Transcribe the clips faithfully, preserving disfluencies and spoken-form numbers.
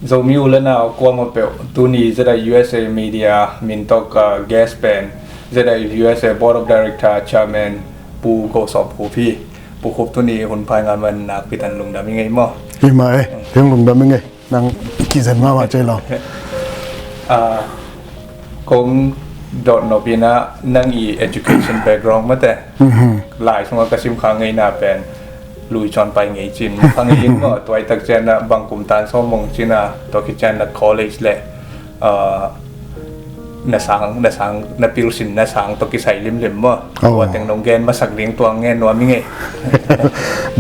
Zomi u le nau kuamah peuh, tuni Z I U S A Media min tawh ka guest pen Z I U S A Board of Director Chairman Pu Go Sawm Khup hi. Pu Khup, tuni hun pha i ngah man nakpi takin lungdam ing ei maw. Hi mah e, hi lungdam ing ei. Nang i kizen mahmah cei lo. Ah, kong dot nop in ah, nang i education background mate. Mhm. Lai sungah ka sim kha ngeina pen Lui Chawn pai ngei cin, kha ngei in maw, tua i tak ciang ah bang kum tan sawm mong cin ah, tua khit ciang na college le, ah, na sang, na sang, na pilsin, na sang tawh kisai limlim maw. Oh. Tua teng nong gen masak ding, tua ngen nuam ing ei.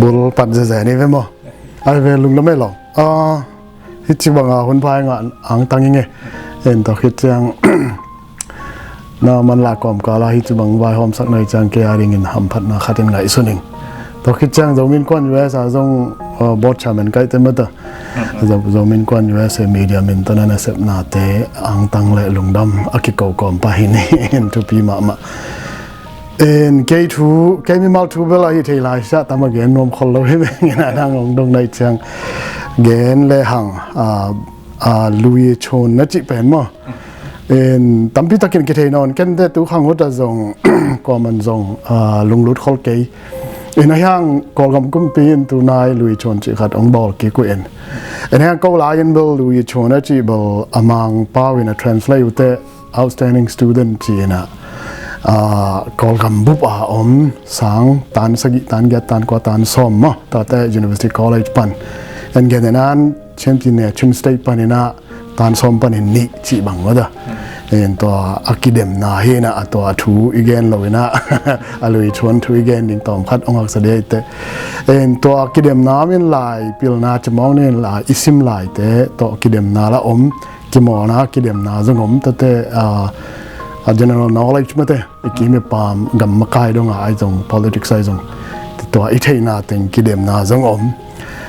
Bul pan zeze ni ve maw. Ai ve, lungdam ei lo. Ah, hih ci banga hun pha i ngah angtang ing ei. En, tua khit ciang na manlah kawmkal ah hih ci bang vaihawmsak na hih ciang kei a dingin hamphatna khat in ngaihsun ing. Tua khit ciang Zomi Innkuan U S A zong, uh, board chairman ka hih teh mate. Zo-, Zomi Innkuan U S A Media min tawh na nasepnate angtang le lungdam a kiko kawm pah hi ing, thupi mahmah. En, kei thu, kei mimal thu bel ahi thei lai sa, tam a gen nuam khol lo hi ve, ngen a dang hong dong na hih ciang gen le hang, ah, ah, Lui Chawn na cih pen maw. En, tampi takin kithei nawn, ken te tu khang ut ah zong, kuaman zong, ah, lunglut khol kei. En, a hiang Kawlgam kumpi in tunai Lui Chawn cih khat hong bawl kik uh en. En, a hiang ko lai in bel Lui Chawn a cih bel a Mang pau in a translate uh teh, outstanding student ci-in ah, ah, Kawlgam bup a om sang tan sagih, tan giat, tan kua, tan sawm maw, tua teh University College pan. En, gen in ah Chin, Chin State pan in ah tan sawm panin nih cih bang maw ta. En, tua a kidemna hi in ah, a tua thu i gen lo in ah, a Lui Chawn thu i gen ding tawm khat hong haksa ding hi teh. En, tua a kidemna min lai pilna ci mawng ni in lai i sim lai teh, tua kidemna la om. Kimawlna, kidemna zong om, tua teh, ah, a general knowledge mate, i kim i pam, gam makai dong a ahi zong, politics ahi zong, tua i theihna teng kidemna zong om.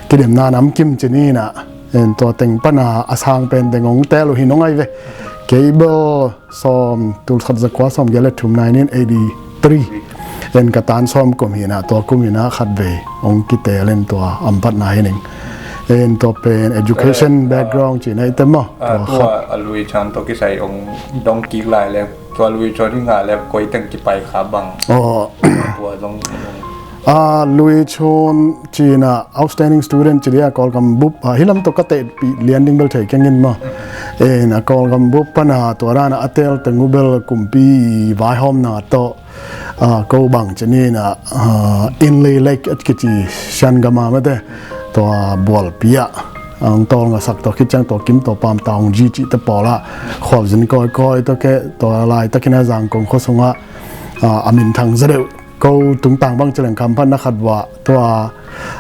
Kidemna namkim ci ni in ah, en, tua teng pan a a sang pen teng hong teel uh hi nong ai ve. Kei bel sawm, tul khat za kua sawm giat le thum, nineteen eighty-three. En, ka tan sawm kum hi in ah, tua kum in ah khat vei hong kiteel in, tua hamphatna hi ning. En, tua pen education, eh, background ci na hi teh maw. Ah, tua tua khat. A Lui Chawn tawh kisai hong dong kik lai le, tua Lui Chawn i ngah le koi teng kipai kha bang. Oh. Tua zong. Ah, Lui Chawn ci in ah outstanding student ci ding a, Kawlgam bup, ah, hih lam tawh ka tehpih lian ding bel thei keng in maw. En, a Kawlgam bup pan a tua dan a a teel teng uh bel kumpi vaihawmna tawh, ah, ko bang ci ni in ah, ah, Inle Lake a kici Shan gam a mate, tua bualpi ah, ah, hong tawlngasak, tua khit ciang tua kim tua pam, Taungji cih teh pawl ah khualzin kawikawi, tua kei, tua laitak in ah Zangkong khua sungah, ah, a minthang zaw deuh, ko tungtang bang ci leng kha hamphatna khat vua, tua,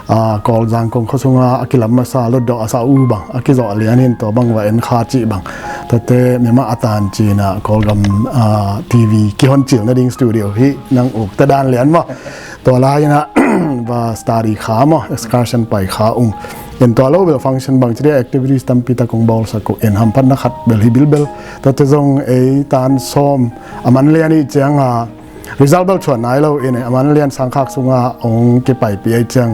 ah, Kawl Zangkong khua sungah a kilam masa, lutdawh a sa uh bang a kizawh lian in, tua bang va en kha cih bang. Tua teh Myanmar a tan ci in ah Kawlgam, ah, T V kihon cil nading studio hi, nang uk teh dan lian maw. Tua lai in ah va study kha maw, excursion pai kha ung. En, tua lo bel function bang ci ding, activities tampi tak hong bawlsak uh en, hamphatna khat bel hi bilbel. Tua teh zong ei tan sawm a man lian i hih ciang a, result bel thuah nai lo in, a man lian sang khak sungah hong kipaipih ahih ciang,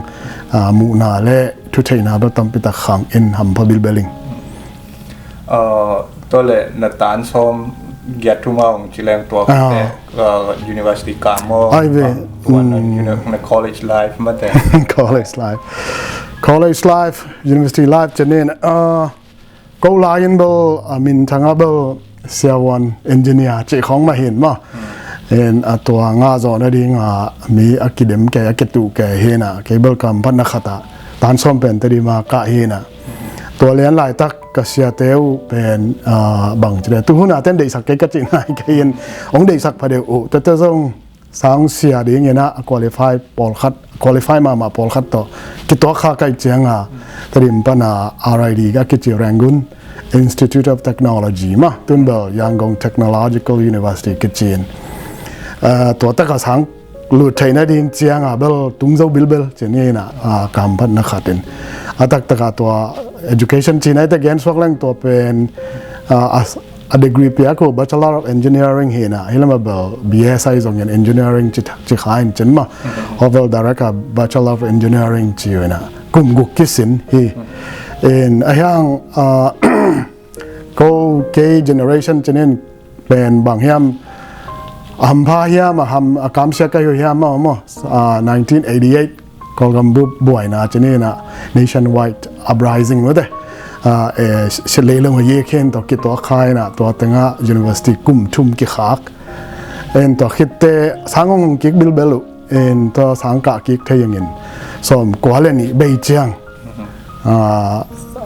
ah, muhna le thutheihna bel tampi tak khang in hampha bilbel ing. Ah, tua le na tan sawm giat thum a hong ci leng tua, ah, khat teh, ah, university ka maw. Ai ve. Ah, tua na, mm, uni-, na college life mate. College life. College life, university life ci ni in, ah, ko lai in bel, a minthang a bel siavuan engineer cih khawng mah hi in maw. En, a tua ngah zawh nading a mi a kidem kei, a kituh kei hi in ah, kei bel ka hamphatna khat ah tan sawm pen Tedim ah kah hi in ah. Tua lian laitak ka siate uh pen, ah, bang ci leh, tu hun a ten deihsak kei ka cih nai kei in, hong deihsak phadeuh uh, tua teh zong sang sia ding in ah a qualify pawlkhat, qualify mahmah pawlkhat tawh kituak kha ka hih ciang a, Tedim pan a R I D a kici, Rangoon Institute of Technology maw, tun bel Yangon Technological University kici in. Ah, tua tak a sang lut theih nading ciang a bel tung zo bilbel ci ni in ah, ah, ka hamphatna khat in. A taktak a tua education ci na hi teh gen suak leng tua pen, ah, a a degree piak uh Bachelor of Engineering hi in ah, hih lam ah bel B S ahi zongin engineering ci, ci kha in cin maw. Hawvel direct a Bachelor of Engineering ci uh in ah, kum guk kisin hi. In a hiang, ah, ko kei generation cinin pen bang hiam, a hampha hiam, a ham, a kamsia ka hi uh hiam maw, maw. Ah, nineteen eighty-eight Kawlgam bu-, buaina cinin ah nationwide uprising mawte. Ah, eh, si-, si-, leilung a yik hin tawh kituak kha in ah tua tengah university kum thum kikhak. En tua khitte sang hong hong kik bilbel uh. En tua sang kah kik thei ing in sawm kua le nih bei ciang. Ah,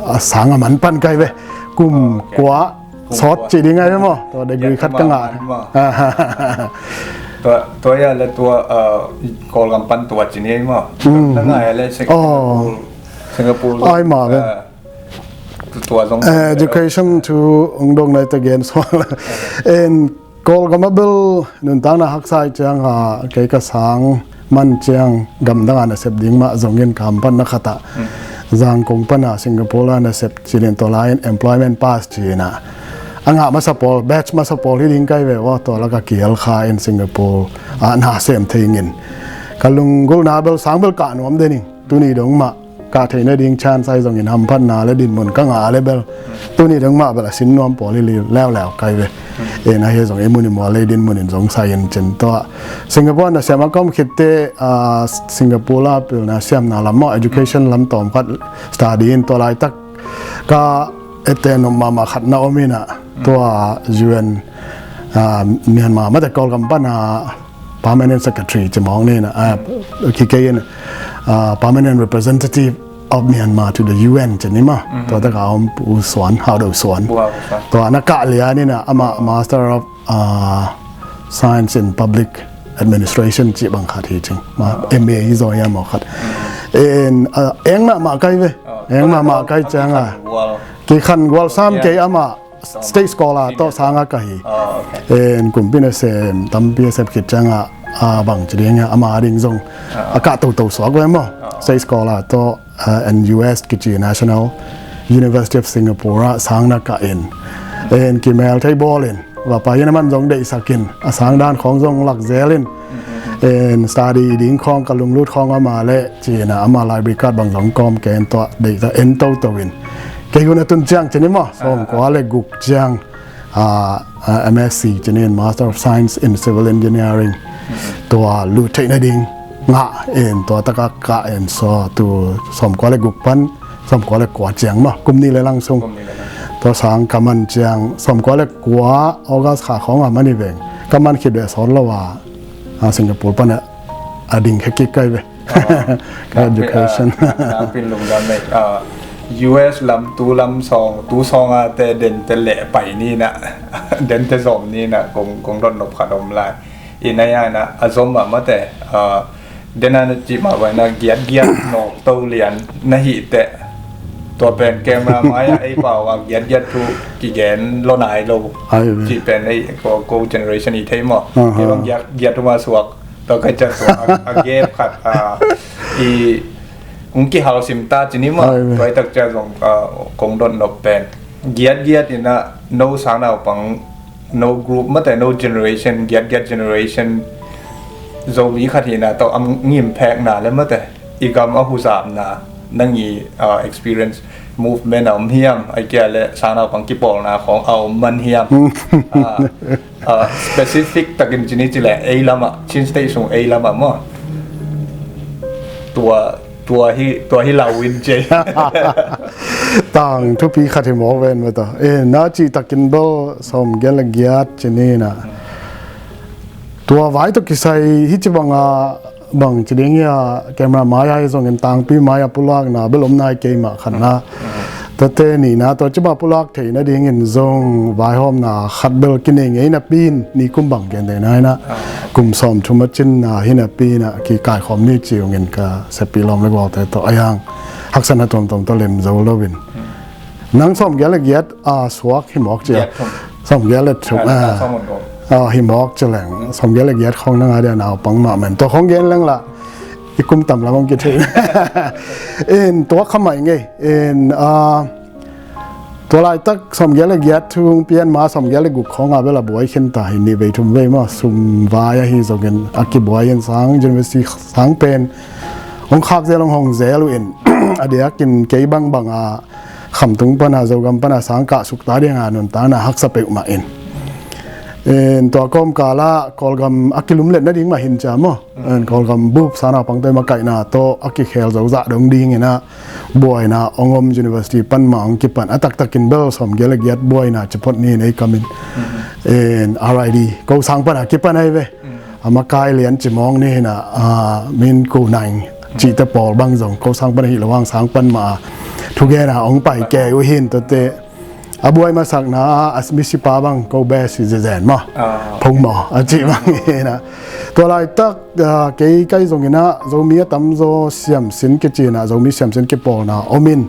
a sang a man pan kai ve. Kum kua sawt ci ding ai ve maw. Tua degree khat ka ngah. Tua, tua ya le tua, ah, Kawlgam pan tua ci ni ai maw. Hmm. Na ngai le Singapore. Oh. Singapore. Ai ma ve. Ah, tu-, tua zong. Eh, education thu ong dong nai te gen sual. En Kawlgam a bel nuntakna haksa i ciang a, kei ka sang man ciang gamdang a nasep ding mah zongin ka ham pan na khat ah. Hmm. Zangkong pan a Singapore a nasep ci-in tua lai-in employment pass ci-in ah. A ngah masa pawl, batch masa pawl hi ding kai ve aw, tua lak a kial kha in Singapore ah na sem thei ing in. Ka lunggulhna bel sang bel kah nuam den ing. Tuni dong mah kah theihna ding chance ai zongin hamphatna le dinmun ka ngah le bel tuni dong mah bel a sin nuam pawl hi leuleu kai ve. En a hi zong i mun i mual le dinmun in zong sai in cin tua. Singapore na siam a ka om khitte, ah, Singapore a pilna siamna lam maw, education lam tawm khat study in tua laitak ka ete nop mahmah khat na om in ah tua U N, ah, Myanmar mate Kawlgam pan a Permanent Secretary ci mawk ni na, ah, ki kei in, ah, Permanent Representative of Myanmar to the U N ci ni maw. Mhm. Tua tak a om Pu Suan, Hau Do Suan. Pu Hau Do Suan. Tua na kah lian in ah amah Master of, ah, Science in Public Administration ci bang khat hi cing. Ma, ah, M A hi zaw hiam maw khat. En, ah, eng mahmah kai ve. Ah, eng mahmah kai ciang a. Kikhan gual sam kei amah State Scholar tawh sang a ka hi. Oh, okay. En kumpi nasem tampi a sep khit ciang a, a bang ci ding a, ama ding zong a kah toto suak ve maw. Oh. State Scholar tawh, ah, N U S kici National University of Singapore ah sang na kah in. En kimel thei bawl in. Vapa in a man zong deihsak in. A sang dan khawng zong lak zel in. En study ding khawng ka lunglut khawng ama le ci-in a ama library card bang zong kawm ken tua deihsak en toto in. Kei hun a tun ciang ci ni maw, sawm kua le guk ciang, ah, ah, M S C ci ni in, Master of Science in Civil Engineering. Tua lut theihna ding ngah in tua tak a kah in saw tu sawm kua le guk pan sawm kua le kua ciang maw, kum nih le lang sung. Kum nih le lang. Tua sang ka man ciang sawm kua le kua August kha khawng a man hi veng. Ka man khit ve sawt lo a, ah, Singapore pan a, a ding khe kik kai ve. Ah, ka education. Ah, ah, pin lungdam mei. Ah, U S lam tu lam sawng, tu sawng a te den te leh pai ni na, den te zom ni na, kong, kong dot nop khat om lai. I na ya na, a zom a mate, ah, den a na ci ma vai na giat giat no to lian na hi te. Tua pen camera mai a ei pau a giat giat thu kigen lo nai lo. Ai ve. Ci pen ei ko, ko generation i thei maw. Aha. Kei bang giat, giat thu ma suak. Tua kai ciang tua a, a gap khat, a, i, ung kihal sim ta ci ni maw. Ai ve. Tua i tak ciang zong, a, kong dot nop pen. Giat giat in a no sang naupang, no group mate, no generation, giat giat generation. Zomi khat hi na tawh a ngim phek na le mate. I gam a huzap na, nang i, a, experience movement a om hiam, ai kia le sang naupang kipawlna khawng a om man hiam. A, ah, specific takin ci ni ci leh ei lam ah, Chin State sung ei lam ah maw. Tua, tua hi, tua hi lau in ci. Tang thupi khat hi mawk ven mawh ta. Eh, na cih takin bel sawm giat le giat ci ni na. Tua vai tawh kisai hi ci bang a bang ci ding hi a, camera mai a hi zongin tangpi mai a pulakna bel om nai kei mah khat na. Tate nihna tua ci bang pulak theihna dingin zong vaihawmna khat bel kinei ngei napi in nikum bang gen theihna hi na. Kum sawm thum a cinna hi napi in a kikaikhawm ni ci ungin ka seppi lawm le gualte tawh a hiang haksatna tuamtuam tawh lem zo loin. Nang sawm giat le giat a suak hi mawk cia. Giat thum. Sawm giat le thum. Ah, ah, sawm giat le thum. Ah, hi mawk cia leng. Sawm giat le giat khawng nang a dia naupang mah men. Tua khawng gen leng la. I kum tam lam hong kithei. In tua kha mai ngei. In, ah, tua laitak sawm giat le giat thu pian ma sawm giat le guk khawng a bel a buai khin ta hi ni vei thum vei ma sum vai a hi zongin a kibuai in sang university sang pen. Hong khak zel hong hong zel uh in. A diakin kei bangbang a khamtung pana Zogam pana sang kah sukta dinga nuntakna haksa peuhmah in. En, tua kawmkala Kawlgam a kilumlet nading mah hin cia maw. En, Kawlgam bup sangnaupangte makaihna tawh a kikhel zozah dong dinginah buaina hong om, university pan mah hong kipan a taktakin bel sawmgiat le giat buaina ci phot ni nei kamin. En, R I D ko sang pana kipan ahi ve. A makai lian cimawng ni hinah, a, min ko naing cihte pawl bang zong ko sang pan ahi lo hang sang pan mah a thugena hong pai kei uh hin tuate. A buai masakna a misipa bang ko besi zezen maw. Phung maw a cih bang hinah. Tua laitak, a, kei kai zonginah Zomi a tamzaw siamsin kicinah Zomi siamsin kipawlna omin.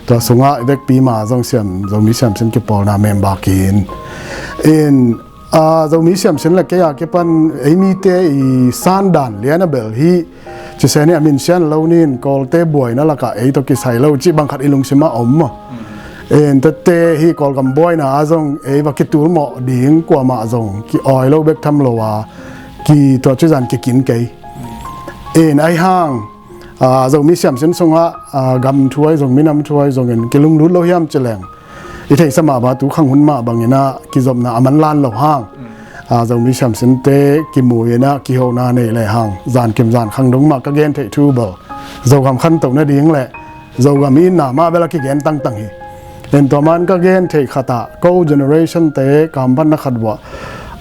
Tua sungah i vekpi ma zong siam, Zomi siamsin kipawlna member kin. In, a, Zomi siamsin le kei a kipan ei mite i sandan liana bel hi. Cisen hi a min sian lo nin Kawlte buaina lakah ei tawh kisai lo cih bang khat i lungsimah om maw. En, tete hi Kawlgam buaina a zong ei va kitulmawh ding kuamah zong ki-awi lo bek tham lo a ki tua cizan kikin kei. En, ahi hang, a, Zomi siamsin sungah, a, gam thu ahi zong minam thu ahi zongin kilunglut lo hiam cileng i theihsa mah ba tu khang hun mah banginah kizopna a manlan lo hang. A, Zomi siamsinte kimuinah kihona nei le hang zan kim zan khang dong mah ka gen theih thu bel Zogam khantoh nading le Zogam itna mah bel a kigen tangtang hi. En, tua man ka gen theih khatah ko generation te kamphatna khat buah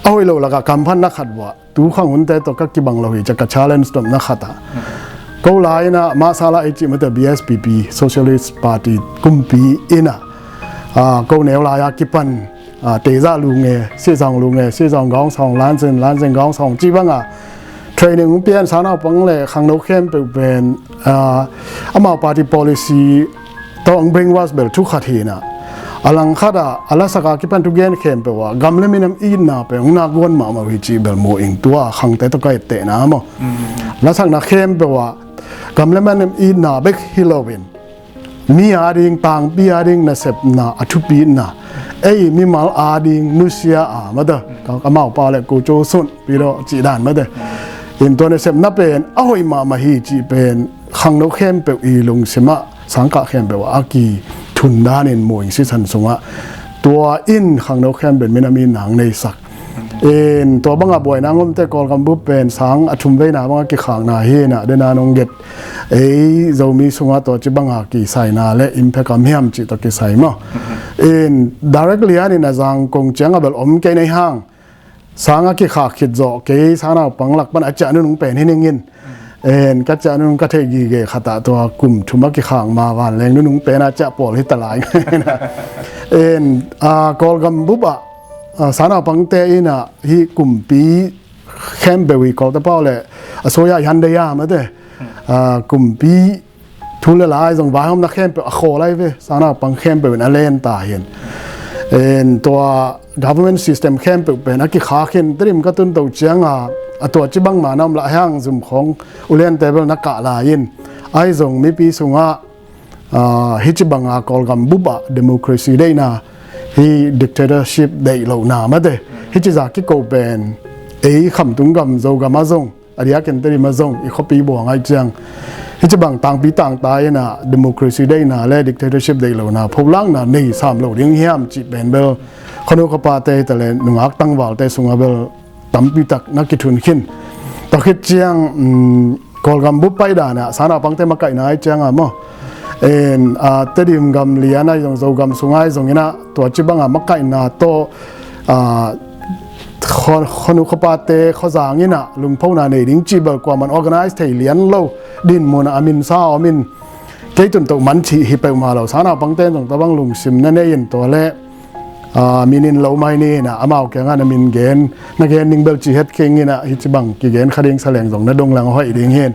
a hoih lo lakah kamphatna khat buah tu khang hunte tawh ka kibang lo hi cia ka challenge tomna khatah. Ko lai inah masa la ei cih mate B S P P Socialist Party kumpi inah, a, ko neu lai a kipan, a, Teza Lunge, Sihzawng Lunge, Sihzawng Gawngsawng, Lanzin, Lanzin Gawngsawng cih banga training hong pian sangnaupang le khangno khempeuh pen, a, amau party policy tawh hong brainwash bel thu khat hinah. A langkhatah a lasaka kipan thugen khempeuh ah gam le minam itna pen hong nak guan mahmah uh hi cih bel mu ing tua khangte tawh ka ettehna maw. Lasakna khempeuh ah gam le minam itna bek hi loin mi ading, tangpi ading nasepna a thupitna, ei mimal ading nusia a mata ka, ka maupa le kucu sun pidawh cih dan mate. In tua nasepna pen a hoih mahmah hi cih pen khangno khempeuh i lungsimah sangkah khempeuh a kithun danin muing sisan sungah tua in khangno khempeuh minam itna hong neisak. In tua banga buaina ngomte Kawlgam bup pen sang a thum veina banga kikhakna hinah dena nong get. Ei Zomi sungah tua ci banga kisaina le impact a miam cih tawh kisai maw. In direct lianin a Zangkong cianga bel om kei nei hang. Sanga kikhak khit zawh kei sangnaupang lak pan a ciah nunung pen hi ningin. En, ka ciah nunung ka theih gige khatah tua kum thum a kikhak ma vanleng nunung pen a ciah pawl hi ta lai. En, a, Kawlgam bup ah, a, sangnaupangte inah hi kumpi khempeuh i Kawlte pau le a soya i han dei a mate. A, kumpi thu le lai zong vaihawmna khempeuh a khawl lai ve, sangnaupang khempeuh in a len ta hin. En, tua government system khempeuh pen a kikhak hin Tedim ka tun to cianga a tua ci bangma na om lah hiang zum khawng uliante bel na kah lai in. Ahi zong mipi sungah, a, hi ci banga Kawlgam bup ah democracy deihna hi dictatorship deih lohna mate. Hi ci za kiko pen ei khamtung gam Zogam a zong a diakin Tedim a zong i khuapi buang ai ciang hi ci bang tangpi tangta inah democracy deihna le dictatorship deih lohna pholakna nei sam lo ding hiam cih pen bel khuanu khuapate hi ta le nungak tangvalte sungah bel tampi tak na kithun khin. Tua khit ciang, um, Kawlgam bup pai danah sangnaupangte makaihna ai cianga maw. En, a, Tedim gam lian ai zong Zogam sung ai zonginah tua ci banga makaihna tawh, a, khuanu khuapate khuazang inah lungphona nei ding cih bel kuaman organize thei lian lo dinmun a minsa om in kei tun toh man cih hi peuhmah lo sangnaupangte zong tua bang lungsim na nei in tua le, a, min in lo mai ni inah amau kiangah na min gen na gen ning bel ci het khing inah hi ci bang kigen kha ding sa leng zong na dong lang hoih ding hin.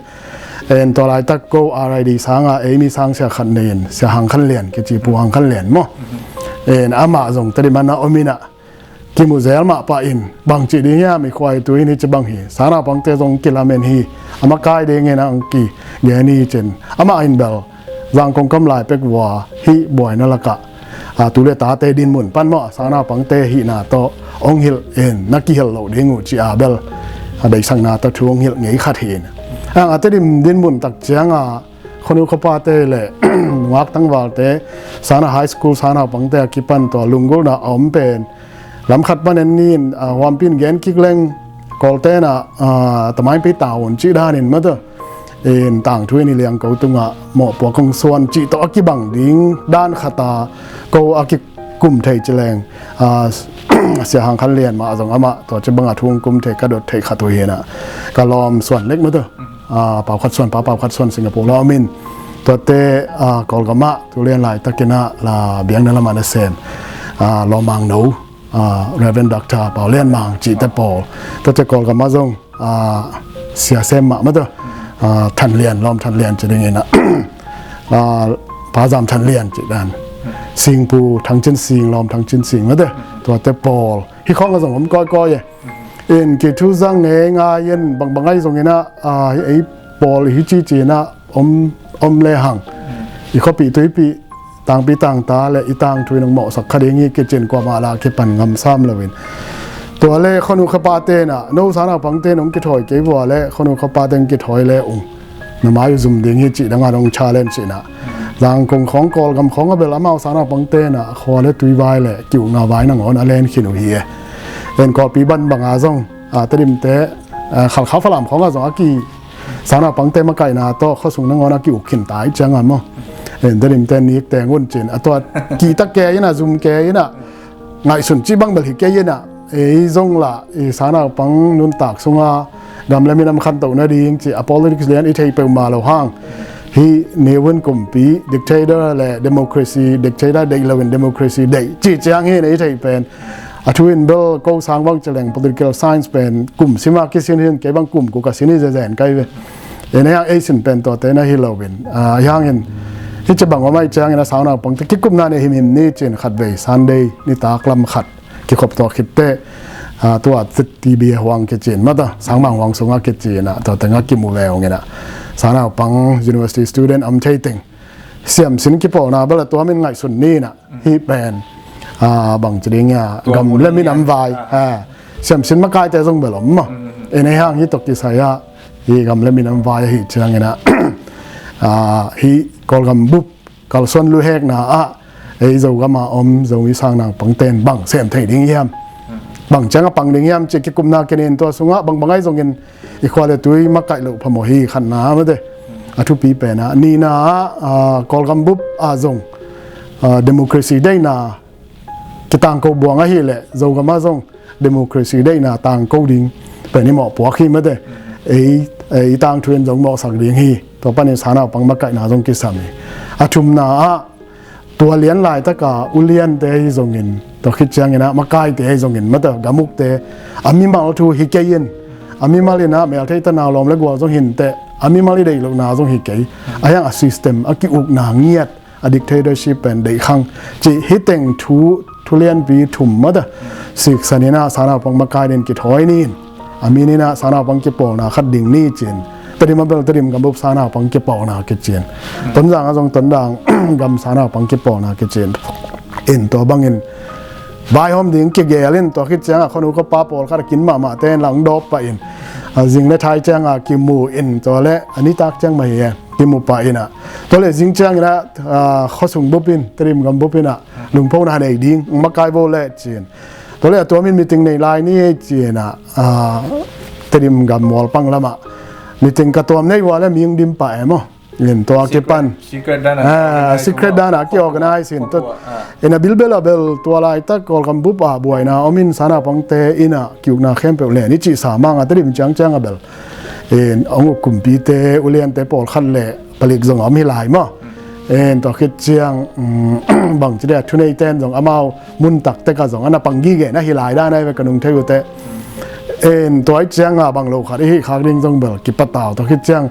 En tua laitak ko R I D sanga ei mi sang sia khat nei in sia Hang Khan Lian kici Pu Hang Khan Lian maw. En amah zong Tedim a na om inah kimu zel mah pah in bangci ding hiam i khuai tu in hi ci bang hi sangnaupangte zong kilamen hi a makai dingin ang kigen hi cin amah in bel Zangkong kam lai pek vua hih buaina lakah, a, tu le tate dinmun pan maw sangnaupangte hihna tawh hong hilh in na kihilh loh ding uh ci a bel a deihsakna tawh thu hong hilh ngei khat hi in. Ang a Tedim dinmun tak cianga khuanu khuapate le nungak tangvalte, Sangnaupang High School, Sangnaupangte a kipan tua lunggulhna a om pen lam khat pan en ni in, a, huampi in gen kik leng Kawlte in ah, a, tamaipi taun cih danin mata in tangthu in i liangko tungah mawhpuak kong suan cih tawh a kibang ding dan khat a ko a kikum thei ci leng, a, Sia Hang Khan Lian mah zong amah tua ci bangah thu hong kum thei ka dot thei khat uh hi in ah, ka lawm suan lek mata, a, Pau Khat Suan, Pa Pau Khat Suan Singapore lawm in, tuate, a, Kawlgam ah tu lian laitakin ah la biakna lamah nasem, a, lawmangno, a, Reverend Doctor Pau Lian Mang cihte pawl, tuate Kawlgam ah zong, a, Sia Sem mah mata, a, Than Lian, lawm Than Lian ci ding in ah, a, Pa Zam Than Lian cih dan, Singpu Thang Cin Sing, lawm Thang Cin Sing mata, tuate pawl hi khawng a zong om kawikawi e. In kithu zang ngeingai in bangbang ahi zongin ah, a, ei pawl hi ci ci in ah om, om le hang i khuapih tuipih, tangpi tangta le i tangthu in hong mawhsak kha ding hi kici in kuamah la kipan ngam sam lo in. Tua le khuanu khuapate in ah, no Sangnaupangte in hong kithawi kei vua le khuanu khuapate hong kithawi le ung na mai uh zum ding hi cih dang a dong challenge in ah, Zangkong khawng, Kawlgam khawng a bel amau Sangnaupangte in ah khua le tui vai le ki-ukna vai nangawn a len khin uh hi e. En Kawlpi bangbang a zong, a, Tedimte, a, Khalkha, Falam khawng a zong a ki Sangnaupangte makaihna tawh khuasung nangawn a ki-uk khin ta ih ciang a maw, en Tedimte nik teng un ci in a, tua kihta kei in ah, zum kei in ah, ngaihsun cih bang bel hi kei in ah, ei zong lah i Sangnaupang nuntak sunga gam le minam khantoh nading cih a politics lian i thei peuhmah lo hang, hih nihun kumpi, dictator le democracy, dictator deih lo in democracy deih cih ciang hi in ah i thei pen. A thu in bel ko sang bang ci leng political science pen kum sima kisin hi in, kei bang kum kua ka sin hi zezen kai ve. Ei na hiang ei sin pen tuate na hi lo in, a, hiang in hih ci bang om aih ciangin a Sangnaupangte kikupna nei himhim ni ci in khatvei Sunday nitak lam khat kikhop tua khitte, a, tua T B A huang kici in mata, Sangmang huang sungah kici in ah, tua tengah kimu ve ung in ah, Sangnaupang university student om thei teng siamsin kipawlna bel a tuam in ngaihsun ni in ah, hih pen, a, bang ci ding a, gam le minam vai, a, siamsin makaite zong bel om maw. En ei hang hih tawh kisai ah hih gam le minam vai ahi ciangin ah, a, hih Kawlgam bup kalsuan luhekna ah ei Zogam a om Zomi Sangnaupangte in bang sem thei ding hiam, bang ciang a pang ding hiam cih kikupna kinin tua sungah bangbang ahi zongin i khua le tui makaih loh phamawh hi, khatna mate. A thupi pen ah nihna ah, a, Kawlgam bup a zong, a, democracy deihna kitangko buang ahih leh Zogam ah zong democracy deihna tangko ding pen i mawhpuak hi mate. Ei, ei tangthu in zong mawhsak ding hi. Tua panin Sangnaupang makaihna zong kisam hi. A thumna ah tua lian laitaka uliante ahi zongin, tua khit ciangin ah makaite ahi zongin, mata gamukte, a mimal thu hi kei in, a mimal in ah meltheihta nau lawm le gual zong hi inteh, a mimal i deih lohna zong hi kei. A hiang a system a ki-ukna ngiat, a dictatorship pen deih khang cih hih teng thu, thu lianpi thum mata siksan in ah Sangnaupang makai in kithawi ni in, a min in ah Sangnaupang kipawlna khat ding ni ci in, Tedim a bel Tedim gambup Sangnaupang kipawlna kici in, Tonzang ah zong Tondang gam Sangnaupang kipawlna kici in. In tua bangin vaihawm ding kigel in, tua khit ciangah khuanu khuapa pawlkhat a kin mahmahte in lah hong dawp pah in, a, zing le thai ciangah kimu in, tua le a nitak ciang mah hi e, kimu pah in ah, tua le zing ciangin ah, a, khuasung bup in, Tedim gam bup in ah lungphona nei ding, hong makai vo le ci in. Tua le a tuam in meeting nei lai ni ci in ah, a, Tedim gam mualpang lamah meeting ka tuam nei vua le mi hong dim pah e maw. In tua kipan, secret dan a, ah, organize, secret dan a ki-organize in tua, ah, in a bilbel a bel tua laitak Kawlgam bup ah buaina om in Sangnaupangte in ah ki-ukna khempeuh len i cihsa mang a, Tedim ciangciang a bel in hong uk kumpite, uliante pawlkhat le palik zong a om hi lai maw. In tua khit ciang, um, bang ci dia, thuneite in zong amau mun taktek ah zong a na pang gige na hi lai dan ahi ve ka nung thei uh teh. In tua ih ciang a bang lo khat i hih khak ding zong bel kipatau, tua khit ciang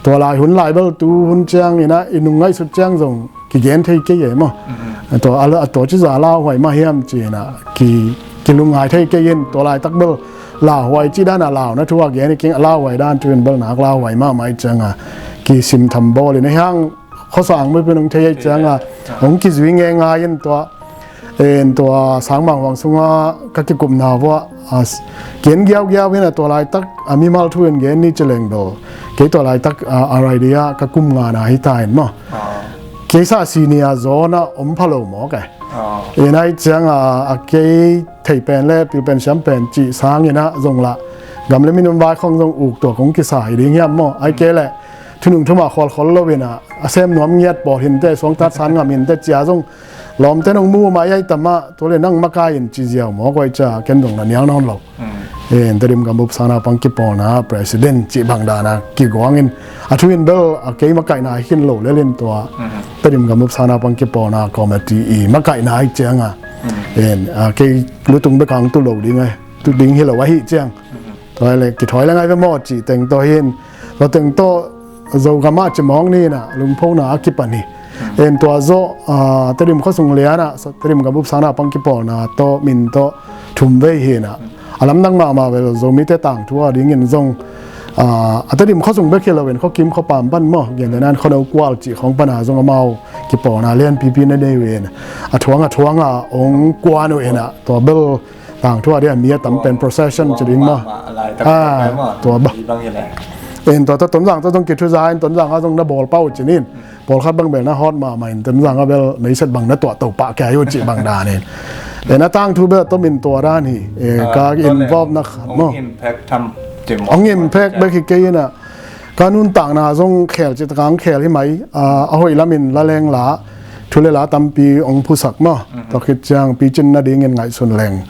tua lai hun lai bel tu hun ciang in ah i nung ngaihsut ciang zong kigen thei kei e maw. Tua a, a tua ci za lauhuai mah hiam ci in ah ki, kilungngai thei kei in, tua laitak bel lauhuai ci dan a launa thu a gen i king a lauhuai dan thu in bel nak lauhuai mahmah ih ciang a kisim tham bawl in a hiang khuasang bup in hong thei ih ciang a hong kizui ngeingai in tua En tua Sangmang Huang sungah ka kikupna vuah a, gen giaugiau in a, tua laitak a mimal thu in gen ni ci leng daw, kei tua laitak a, R I D ah ka kum ngana hi ta in maw. Kei sa senior zawn ah om pha lo mawk e. En ai ciang a, a kei thei pen le pil pen siam pen cih sangin ah zong lah gam le minam vai khong zong uk tua kong kisa hi ding hiam maw. Ai kei le thunung thumah khualkhol lo in a, a sem nuam ngiat pawl hinte, suangtat san ngam hinte cia zong lawmte nong mu mah ai tamah, tua le nang makai in ci ziau mawk ai cia ken dong na nial nawn lo. En Tedim Gambup Sangnaupang kipawlna president cih bang dana kiguangin a thu in bel a kei makaihna hi khin lo lelin tua Tedim Gambup Sangnaupang kipawlna committee i makaihna ai cianga en a kei lutung bekang tu lo ding ai, tu ding hi lo ahi ciang. Tua le kithawi le ngai ve maw cih teng tawh hin, tua teng tawh Zogam ah cimawng ni in a lungphona a kipan hi. En tua zawh a, Tedim khuasung lian ah, Tedim Gambup Sangnaupang kipawlna tawh min tawh thum vei hi in a, a lamdang mahmah ve lo, Zomite tangthu a dingin zong a, a Tedim khuasung bek hi lo in khuakim khuapam pan maw, gentehna in khuano kual cih khawng pana zong amau kipawlna lianpipi na nei uh in a, thuang a thuang a ong kuan uh in a, tua bel tangthu a ding a mi a tam pen procession ci ding maw. Tua bang. En tua tawh Tonzang tawh zong kithuza in Tonzang a zong na bawl pah uh cin in, pawlkhat bang bel na hawt mahmah in Tonzang a bel meiset bang na tuah to pah kia hi uh cih bang dan in. En a tangthu bel tawh min tua dan hi. Ka involve na khat maw. Ong impact bek hi kei in a, ka nuntakna zong khel cih takang khel hi mai. A hoih lamin la leng la, thu le la tampi ong phusak maw. Tua khit ciang picin nadingin ngaihsun leng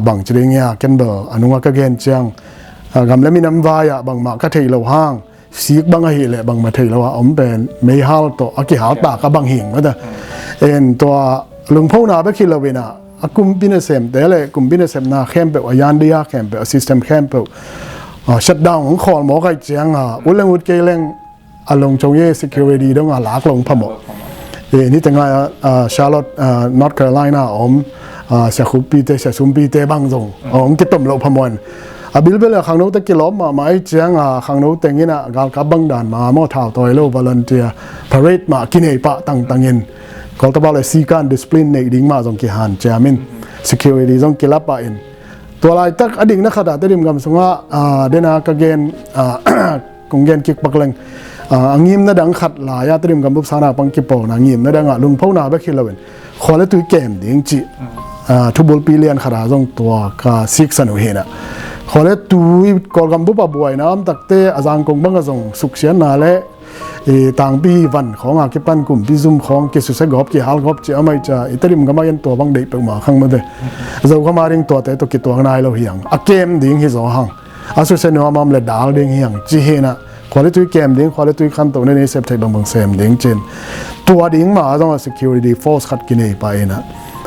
bang ci ding hia, ken bel a nunga ka gen ciang gam le minam vai ah bangmah ka thei lo hang, sik bang ahih leh bangmah thei lo a om pen meihal tawh a kihal tak a bang hing mata. En tua lungphona bek hi lo in a, a kumpi nasemte le kumpi nasepna khempeuh, a yandia khempeuh, a system khempeuh shutdown hong khawl mawk ai cianga ut leng ut kei leng a longchong ye security dong a lak long phamawh. Niteng a Charlotte, North Carolina a om Sia Khuppite, Sia Sumpite bang zong hong kitom loh phamawh in, a bilbel a khangnote kilawm mahmah ai cianga khangno teng in a galkap bang dan mah maw, thau tawi lo volunteer parade mah kinei pah tangtangin, kawltabau le sikan discipline neih ding mah zong kihan ciamin, security zong kilap ah in, tua laitak a dikna khat a Tedim gam sungah dena ka gen, kong gen kik pak leng a ngimna dang khat lai a Tedim Gambup Sangnaupang kipawlna ngimna dang ah lungphona bek hi lo in khua le tui kem ding cih thubulpi lian khat a zong tua ka siksan uh hi in a, khua le tui Kawlgam bup a buaina om takte a zangkong bang a zong suksiatna le tangpi van khawng a kipan kumpi zum khawng kisusia gawp kihal gawp cih a mai cia i Tedim gam a in tua bang deih peuhmah khang mate. Zogam a ding tuate tawh kituak nai lo hiang, a kem ding hi zaw hang. A susia nuam a om le dal ding hiang ci hi in a, khua le tui kem ding, khua le tui khantohna nei sep theih bangbang sem ding cin. Tua ding mah a zong a security force khat kinei pah in a,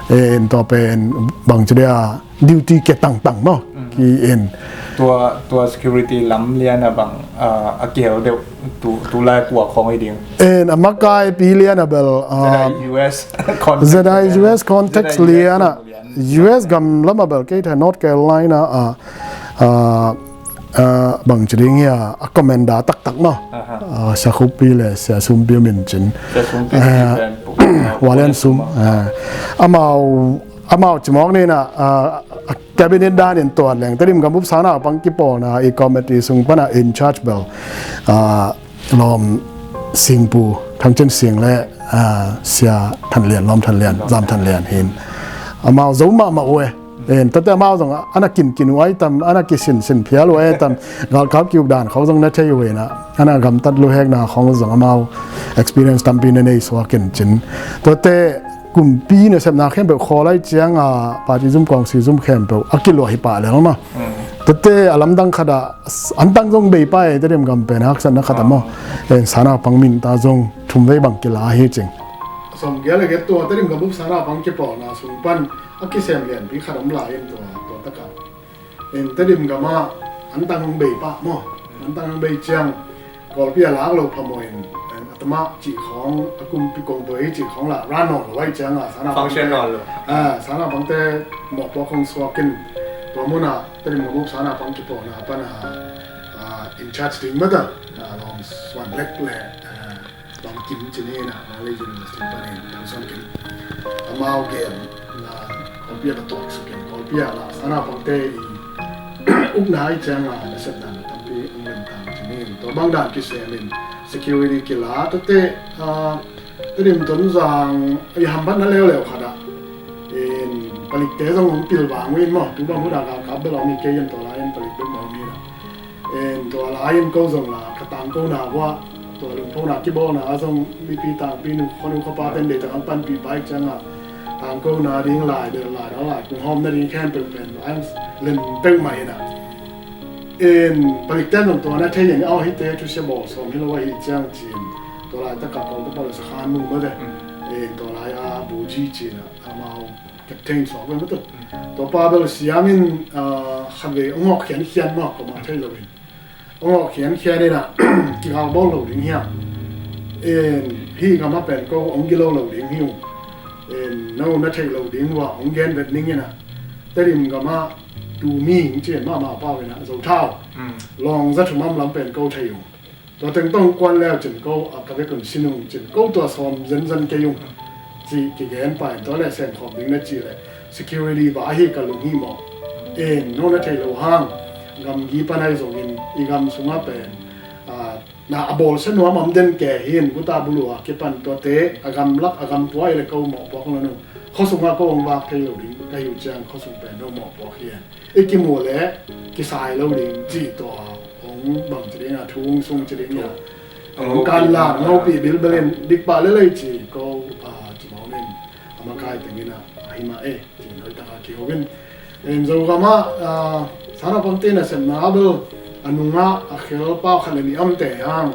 en tua pen bang ci dia duty kia tangtang maw ki en. Tua, tua security lam lian a bang a kihel deuh tu, tu lai kua khawng hi ding. En a makaipi lian a bel ZI US context lian a, US gam lam a bel kei thei North Carolina a, a bang ci ding hia, a commander taktak maw. Sia Khuppi le Sia Sumpi min cin. Sia Sumpi Walian Sum. Amau, amau cimawk ni in a, a cabinet dan in tuat leng Tedim gam bup sangnaupang kipawlna i committee sung pan a in charge bel Lawm Singpu, Thangcin Sing le Sia Than Lian, Lawm Than Lian, Zam Than Lian hin. Amau zo mahmah uh e. En, tate amau zong ana kinkin uh ai tam, ana kisinsin phial uh ai tam, galkap kiuk dan khawng zong na thei uh in a, ana gamtat luhekna khawng zong amau experience tampi na nei suak in cin. Tate kumpi nasepna khempeuh khawl ai ciang a party zum kawngsi zum khempeuh a kiluah hi pah lel mah. Tate a lamdang khat ah antang zong bei pah e, Tedim gam pen haksatna khat ah maw. En, sangnaupang min ta zong thum vei bang kila hi cing. Sawm gial le giat tua Tedim gam bup sangnaupang kipawlna sung pan a kisem lianpi khat om lai in tua, tua takah. En, Tedim gam ah antang hong bei pah maw. Antang hong bei ciang Kawlpi a lak lo phamawh in, en, a tamah cih khawng, a kumpi kongbuai cih khawng lah ran nawn lo ai ciang a, sangnaupang, function nawn lo. Sangnaupangte mawhpuak khawng suak in, tua mun ah Tedim gam bup sangnaupang kipawlna pan a in charge ding mah ta, Lawm Suan Lek le Lawm Kim ci ni in a, Mandalay University pan in Lawm Suan Kim. Amau gen Kawlpi ah ka tuak suk in, Kawlpi ah la sana pangte i ukna i ciang a nasepna na tampi ang len tang cinin. Tua bang dan kisem in security kila, tuate, ah, Tedim Tonzang i hambat na leuleu khat ah in palikte zong hong pil vang uh in maw, tu bang huda ka kap bel om hi kei in tua lai in palik bek mawng hi na. En tua lai in ko zong la ka tangkona vua tua lungphona kibawlna a zong mipi tangpi nu khonu khapa ten dei tak ang panpih pai cianga tangkona ding lai del lai dal lai kung hawm na ding khempeuh pen ang lem peuh mah hi na. En palik ten zong tua na thei in au hite thusia bawl sawm hi lo ahi ciang cin tua lai taka ko ka bawl sa khan mu mate. En tua lai a bu ji cin a amau captain suak ve mate. Tua pa bel siamin, ah, khatvei hong hawk khiankhian maw, ka mah thei lo in. Hong hawk khiankhian in ah, kigal bawl lo ding hiam. En, hih gam ah pen ko hong gilo lo ding hi ung. En, no na theih lo ding uh ah, hong gen vet ning in ah. Tedim gam ah, tu mi hing cin mahmah pau in ah, Zothau. Lawng za thum am lam pen ko thei ung. Tua teng tawh kuan leu cin ko a ka vekun sin ung cin ko tua sawm zenzen kei ung. Ci kigen pai tua le sem khawm ding na ci le security ba ahi ka lung hi maw. En no na thei lo hang gamgi pan ahi zongin i gam sungah pen, ah, na a bawl se nuam am den ke hin guta bulu a kipan tuate a gam lak a gam pua i le ko mawh puak lo nu khaw sungah ko hong vak thei lo ding ka hi uh ciang khaw sung pen no mawh puak hi en. I kimu le kisai lo ding ci tua hong bang ci ding a thu hong sung ci ding a hong kan la hong pi bilbel in dik pah le lei ci ko, a, ci mawng in a makai teng in a hi mah e ci noi taka kiho in. En Zogam ah, a, sana pangte nasepna bel a nungah a khel pau khat le nih amte hang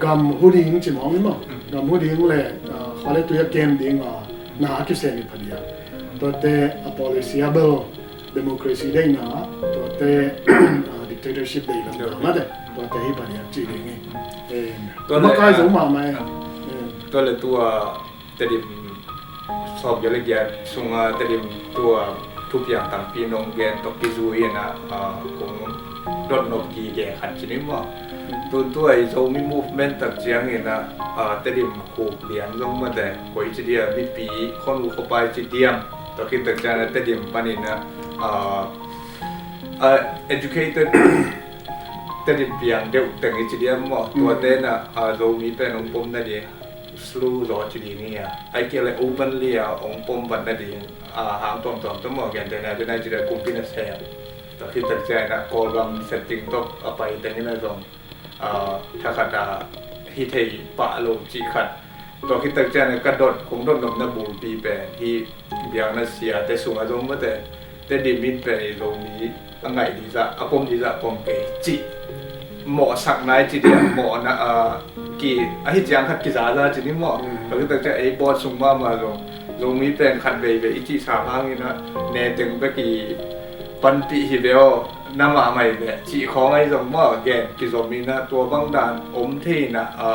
gam hu ding ci mawng in maw, gam hu ding le, a, khua le tui a kem ding a na a kisem i phadia tuate a policy a bel democracy deihna, tuate, ah, dictatorship deihna mate, tuate hi pahnih ci ding hi. Eh, tua le, makai zo mahmah e. Tua le tua Tedim sawm giat le giat sunga Tedim tua thupiang tampi nong gen tawh kizui in ah, ah, kong dotnop gige khat ci ni maw. Tu tua i Zomi movement tak ciangin ah, ah, Tedim khuk lian zong mate, koi ci dia mipi khon u khopai ci diam. Tua khit tak ciang a Tedim panin a, a, a educated Tedim piang deuh teng i ci diam maw. Tuate na, a, Zomi pen hong pom na ding slow zaw ci ding hi a. Ai kia le openly a hong pom vat na ding, a, hang tuamtuam tawh maw, gentehna dena i ci dia kumpi na sem. Tua khit tak ciang a Kawlgam setting tawh a pai teng in a zong a, thakhat a hi thei pah lo cih khat. Tua khit tak ciang a ka dot, kong dot nopna bulpi pen hi biakna siate sungah zong mate, Tedim in pen i Zomi a ngaih ding zah, a pom ding zah pom kei cih mawhsak nai ci dia mawhna, a, ki ahi ciang khat kizaza ci ni maw. Tua khit tak ciang ei board sung mahmah zong Zomi pen khat veivei i cihsa hangin a ne teng bek i panpih hi ve aw, na mahmah hi ve cih khawng ahi zong maw, gen kizom in a tua bang dan om thei in a, a,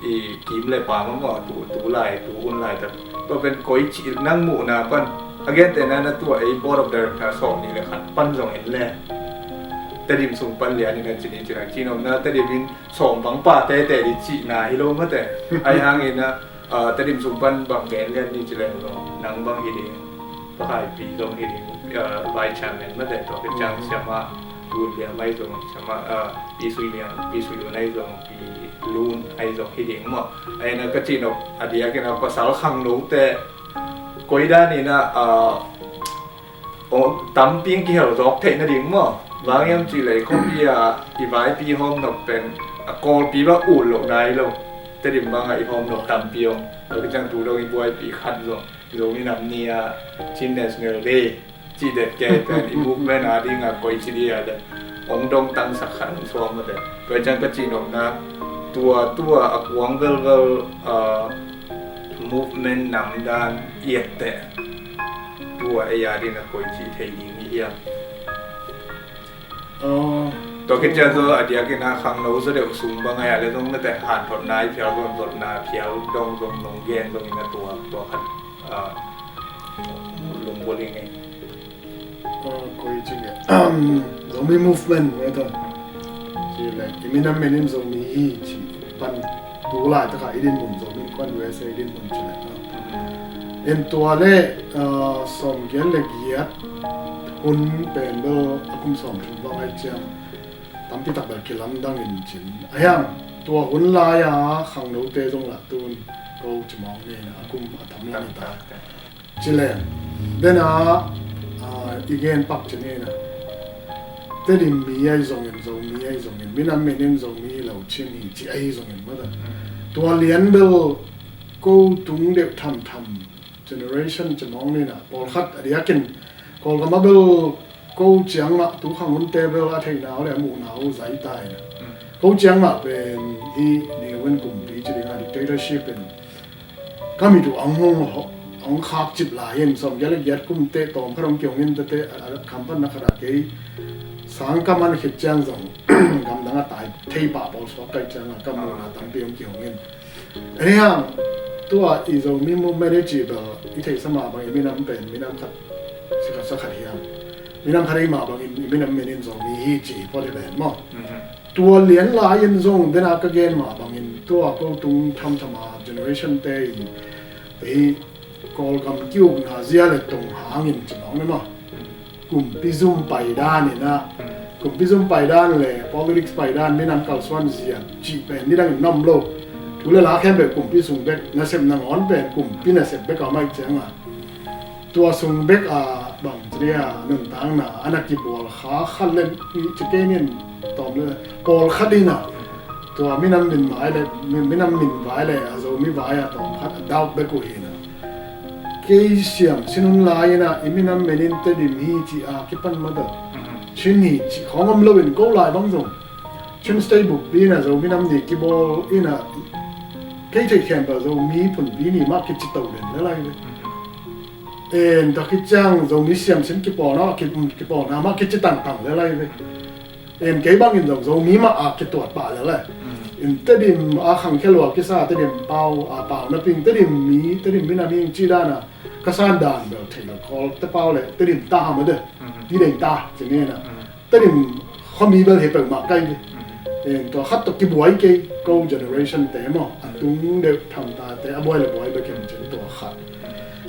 i kim le pam a maw, tu, tu lai, tu hun lai tak. Tua pen koi cih nang muhna pan, a gentehna na tua ei board of director sawm nih le khat pan zong en le Tedim sung pan lian in a ci ni ci nang ci nopna Tedim in sawm bang pa tete ding cihna hi lo mate. Ahi hangin a, a, Tedim sung pan bang gen lian ni ci leng zong nang bang hi ding, Pakai Pi zong hi ding, a, vice chairman mate, tua khit ciang siamah Lun Liam ahi zong, siamah, a, Pi Sui Liam, Pi Sui Lun ahi zong, Pi Lun ahi zong hi ding maw. Ahi na ka cih nop a diakin a pasal khangnote koi dan in a, a, Aw, tampi in kihel zawk theih nading maw? Bang hiam cih leh i khuapi ah i vaipi hawm nop pen a Kawlpi bang ut loh nai lo. Tedim bangah i hawm nop tampi om. Tua kiciang tu dong i buaipih khat zong, Zomi Nam Ni ah Chin National Day cih det kei pen i movement a dingah koi ci dih a leh hong dong tangsak khat hong suak mate. Tua ciang ka cihnopna tua tua a kuang velvel, ah, movement namdan i etteh tua ei a dingin a koi cih thei ding i hiam? Tua khit ciang zaw a diakin a khangno zaw deuh sung bang a leh zong mate hanthotna i phial zong zotna phial dong zong nong gen zong in a tua tua khat, ah, lungbol ing ei. Koi ci nge, Zomi movement nge ta ci leh i minam menin Zomi hi ci pan tu laitakah i dinmun Zomi kuan U S A i dinmun ci leh En tua le, ah, sawmgiat le giat hun pen bel a kum sawmthum bang ai ciang tampi tak bel kilamdang in cin. A hiang tua hun lai-a khangnote zong lah tun ko ci mawk ni na a kum a tam lang ta. Ci leng dena, ah, i gen pak ci ni na. Tedim mi ai zongin, Zomi ai zongin, minam minin Zomi lo Chin hi ci ai zongin mata. Tua lian bel ko tung deuh thamtham generation ci mawk ni na, pawlkhat a diakin Kawlgam a bel ko ciang mah tu khang hunte bel a theihna uh le a muhna uh zai ta hi na. Ko ciang mah pen hi ni wen kumpi ci dinga dictatorship in ka mit uh ang hong ho-, ang khak cip lai in sawmgiat le giat kum teh tawm khat hong kihong in tete a, a, khampan na khat a kei sang ka man khit ciang zong gamdang a tai thei pah pawl suak kai ciang a ka muhna tampi hong kihong in. Anyhow, tua i Zomi movement i cih bel i theihsa mah bang i minam pen minam khat si khat sa khat hiam. Minam khat ei mah bangin i minam minin Zomi hi ci hi pawh le pen maw. Tua lian lai-in zong dena ka gen mah bangin tua ko tung thamthama generation te i, i Kawlgam ki-ukna zia le tong hangin ci mawk ni maw. Kumpi zum paidan ina, kumpi zum paidan le politics paidan minam kalsuan zia cih pen nidangin na om lo. Thu le la khempeuh kumpi sung bek, nasep nangawn pen kumpi nasep bek a om ai cianga tua sung bek a bang ci dia nuntakna ana kibual kha khat le nih ci kei nin tawm le pawlkhat ina tua minam min vai le, mi-, minam min vai le a Zomi vai a tawm khat a dauk bek uh hi na. Kei siam sin hun lai ina i minam menin Tedim hi ci a kipan mata. Chin hi ci khawng om loin ko lai bang zong Chin State buppi ina Zomi nam ni kibawl ina kei theih khempeuh Zomi phunpi ni mah kici to den le lai ve. En ta khit ciang Zomi siam sin kipawlna, ki-, kipawlna mah kici tangtang le lai ve. En kei bangin zong Zomi mah a kituat pah le lai. In Tedim a khangkhia lua kisa Tedim pau a pau na ping Tedim mi, Tedim minam hi ing ci dana ka san dan bel thei lo Kawlte pau le Tedim ta ham a de. Ti deng ta ci nena. Tedim khuami bel hi peuhmah kai ve. En tua khat tawh kibuai kei ko generation te maw a tung deuh tham ta te a buai le buai bek em cin tua khat.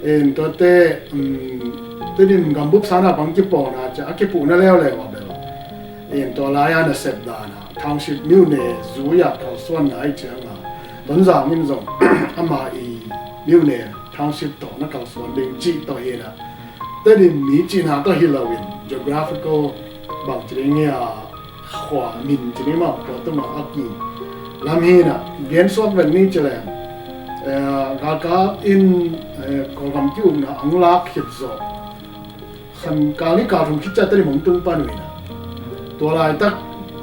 En tua te, um, Tedim gambup sana pang kipawlna cia a kipuhna leuleu a bel. En tua lai-a nasep dana township myone zui-a kalsuanna ai cianga Tonzang in zong ama i myone township tawh na kalsuan ding cih tawh hina. Tedim mi cihna tawh hi loin geographical bang ci ding hi a khua min ci ding mah tua tuma a ki lam hina gen suak ven ni ci leng. Eh, galkap in, eh, Kawlgam ki-ukna ang lak khit zawh khan kal ni kal thum khit cia Tedim hong tung pan uh hina. Tua laitak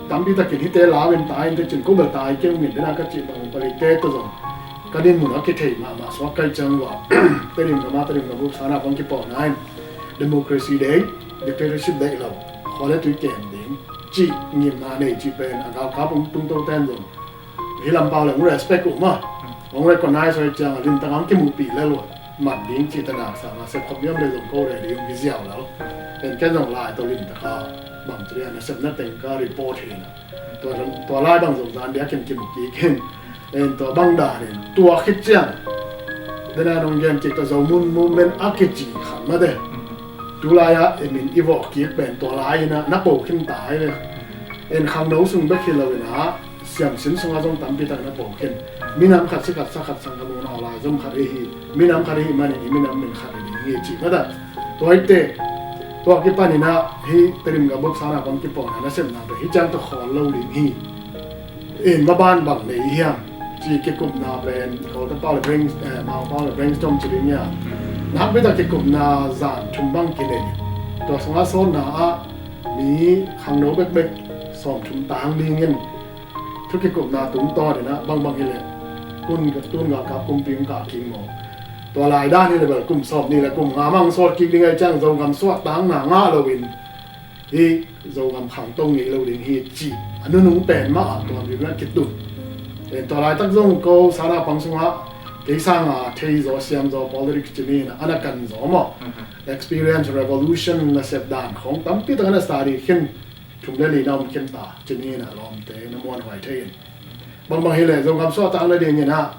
tampi takin hite lau in tai in te cin ko bel tai keng min dena ka cih bang palite tawh zong ka din mun a kithei mahmah suak kai ciang uh a Tedim gama Tedim gambup sana pang kipawlna in democracy deih, dictatorship deih lo, khua le tui kem ding cih ngimna nei cih pen a galkap hong tungto ten zong hi lampau le hong respect uh mah, hong recognize uh ai ciang a limtak hong kimuhpih le lua mat ding cih tanak sanga sepkhop niam le zong ko ready hong hi ziau lo. En ken zong lai tawh limtak a bang ci dia nasepna teng ka report hi na. Tua, tua lai bang zong zan dia ken kimu kik in. En tua bang dan in tua khit ciang dena nong gen kik tua Zomi movement a kici khat mah de. Tu lai-a i min i vawh kik pen tua lai ina na po khin ta ai ve. En khangno sung bek hi lo ina siamsin sunga zong tampi tak na po khin. Minam khat si khat sa khat sang ka muhna lai zom khat i hi. Minam khat i hi manin i minam min khat i ding hi cih mah de. Tua hi te tua kipan ina hi Tedim gambup sana pang kipawlna nasepna te hi ciang tawh khawl lo ding hi. In maban bang nei hiam ci kikupna pen Kawlte pau le brain, eh, Mangpau le brainstorm ci ding hiam. Nakpi tak kikupna zan thum bang kinei. Tua sunga sawtna ah mi khangno bekbek sawmthum tang dingin thu kikupna tungtawn ina bangbang hileh kun ka tun galkap kumpi hong kah kik maw. Tua lai dan hileh bel kum sawm ni le kum nga mang sawt kik ding ai ciang Zogam suahtakna ngah loin hi Zogam khangto ngei lo ding hi cih a nunung pen mah a tua mi mah kitun. En tua laitak zong ko sana pang sungah kei sanga thei zaw siam zaw politics ci ni na ana kan zaw maw. Experience revolution nasep dan khawng tampi tak ana study khin thum le li na om khin ta ci ni na lawmte na muanhuai thei in. Bangbang hileh Zogam suahtak nading ina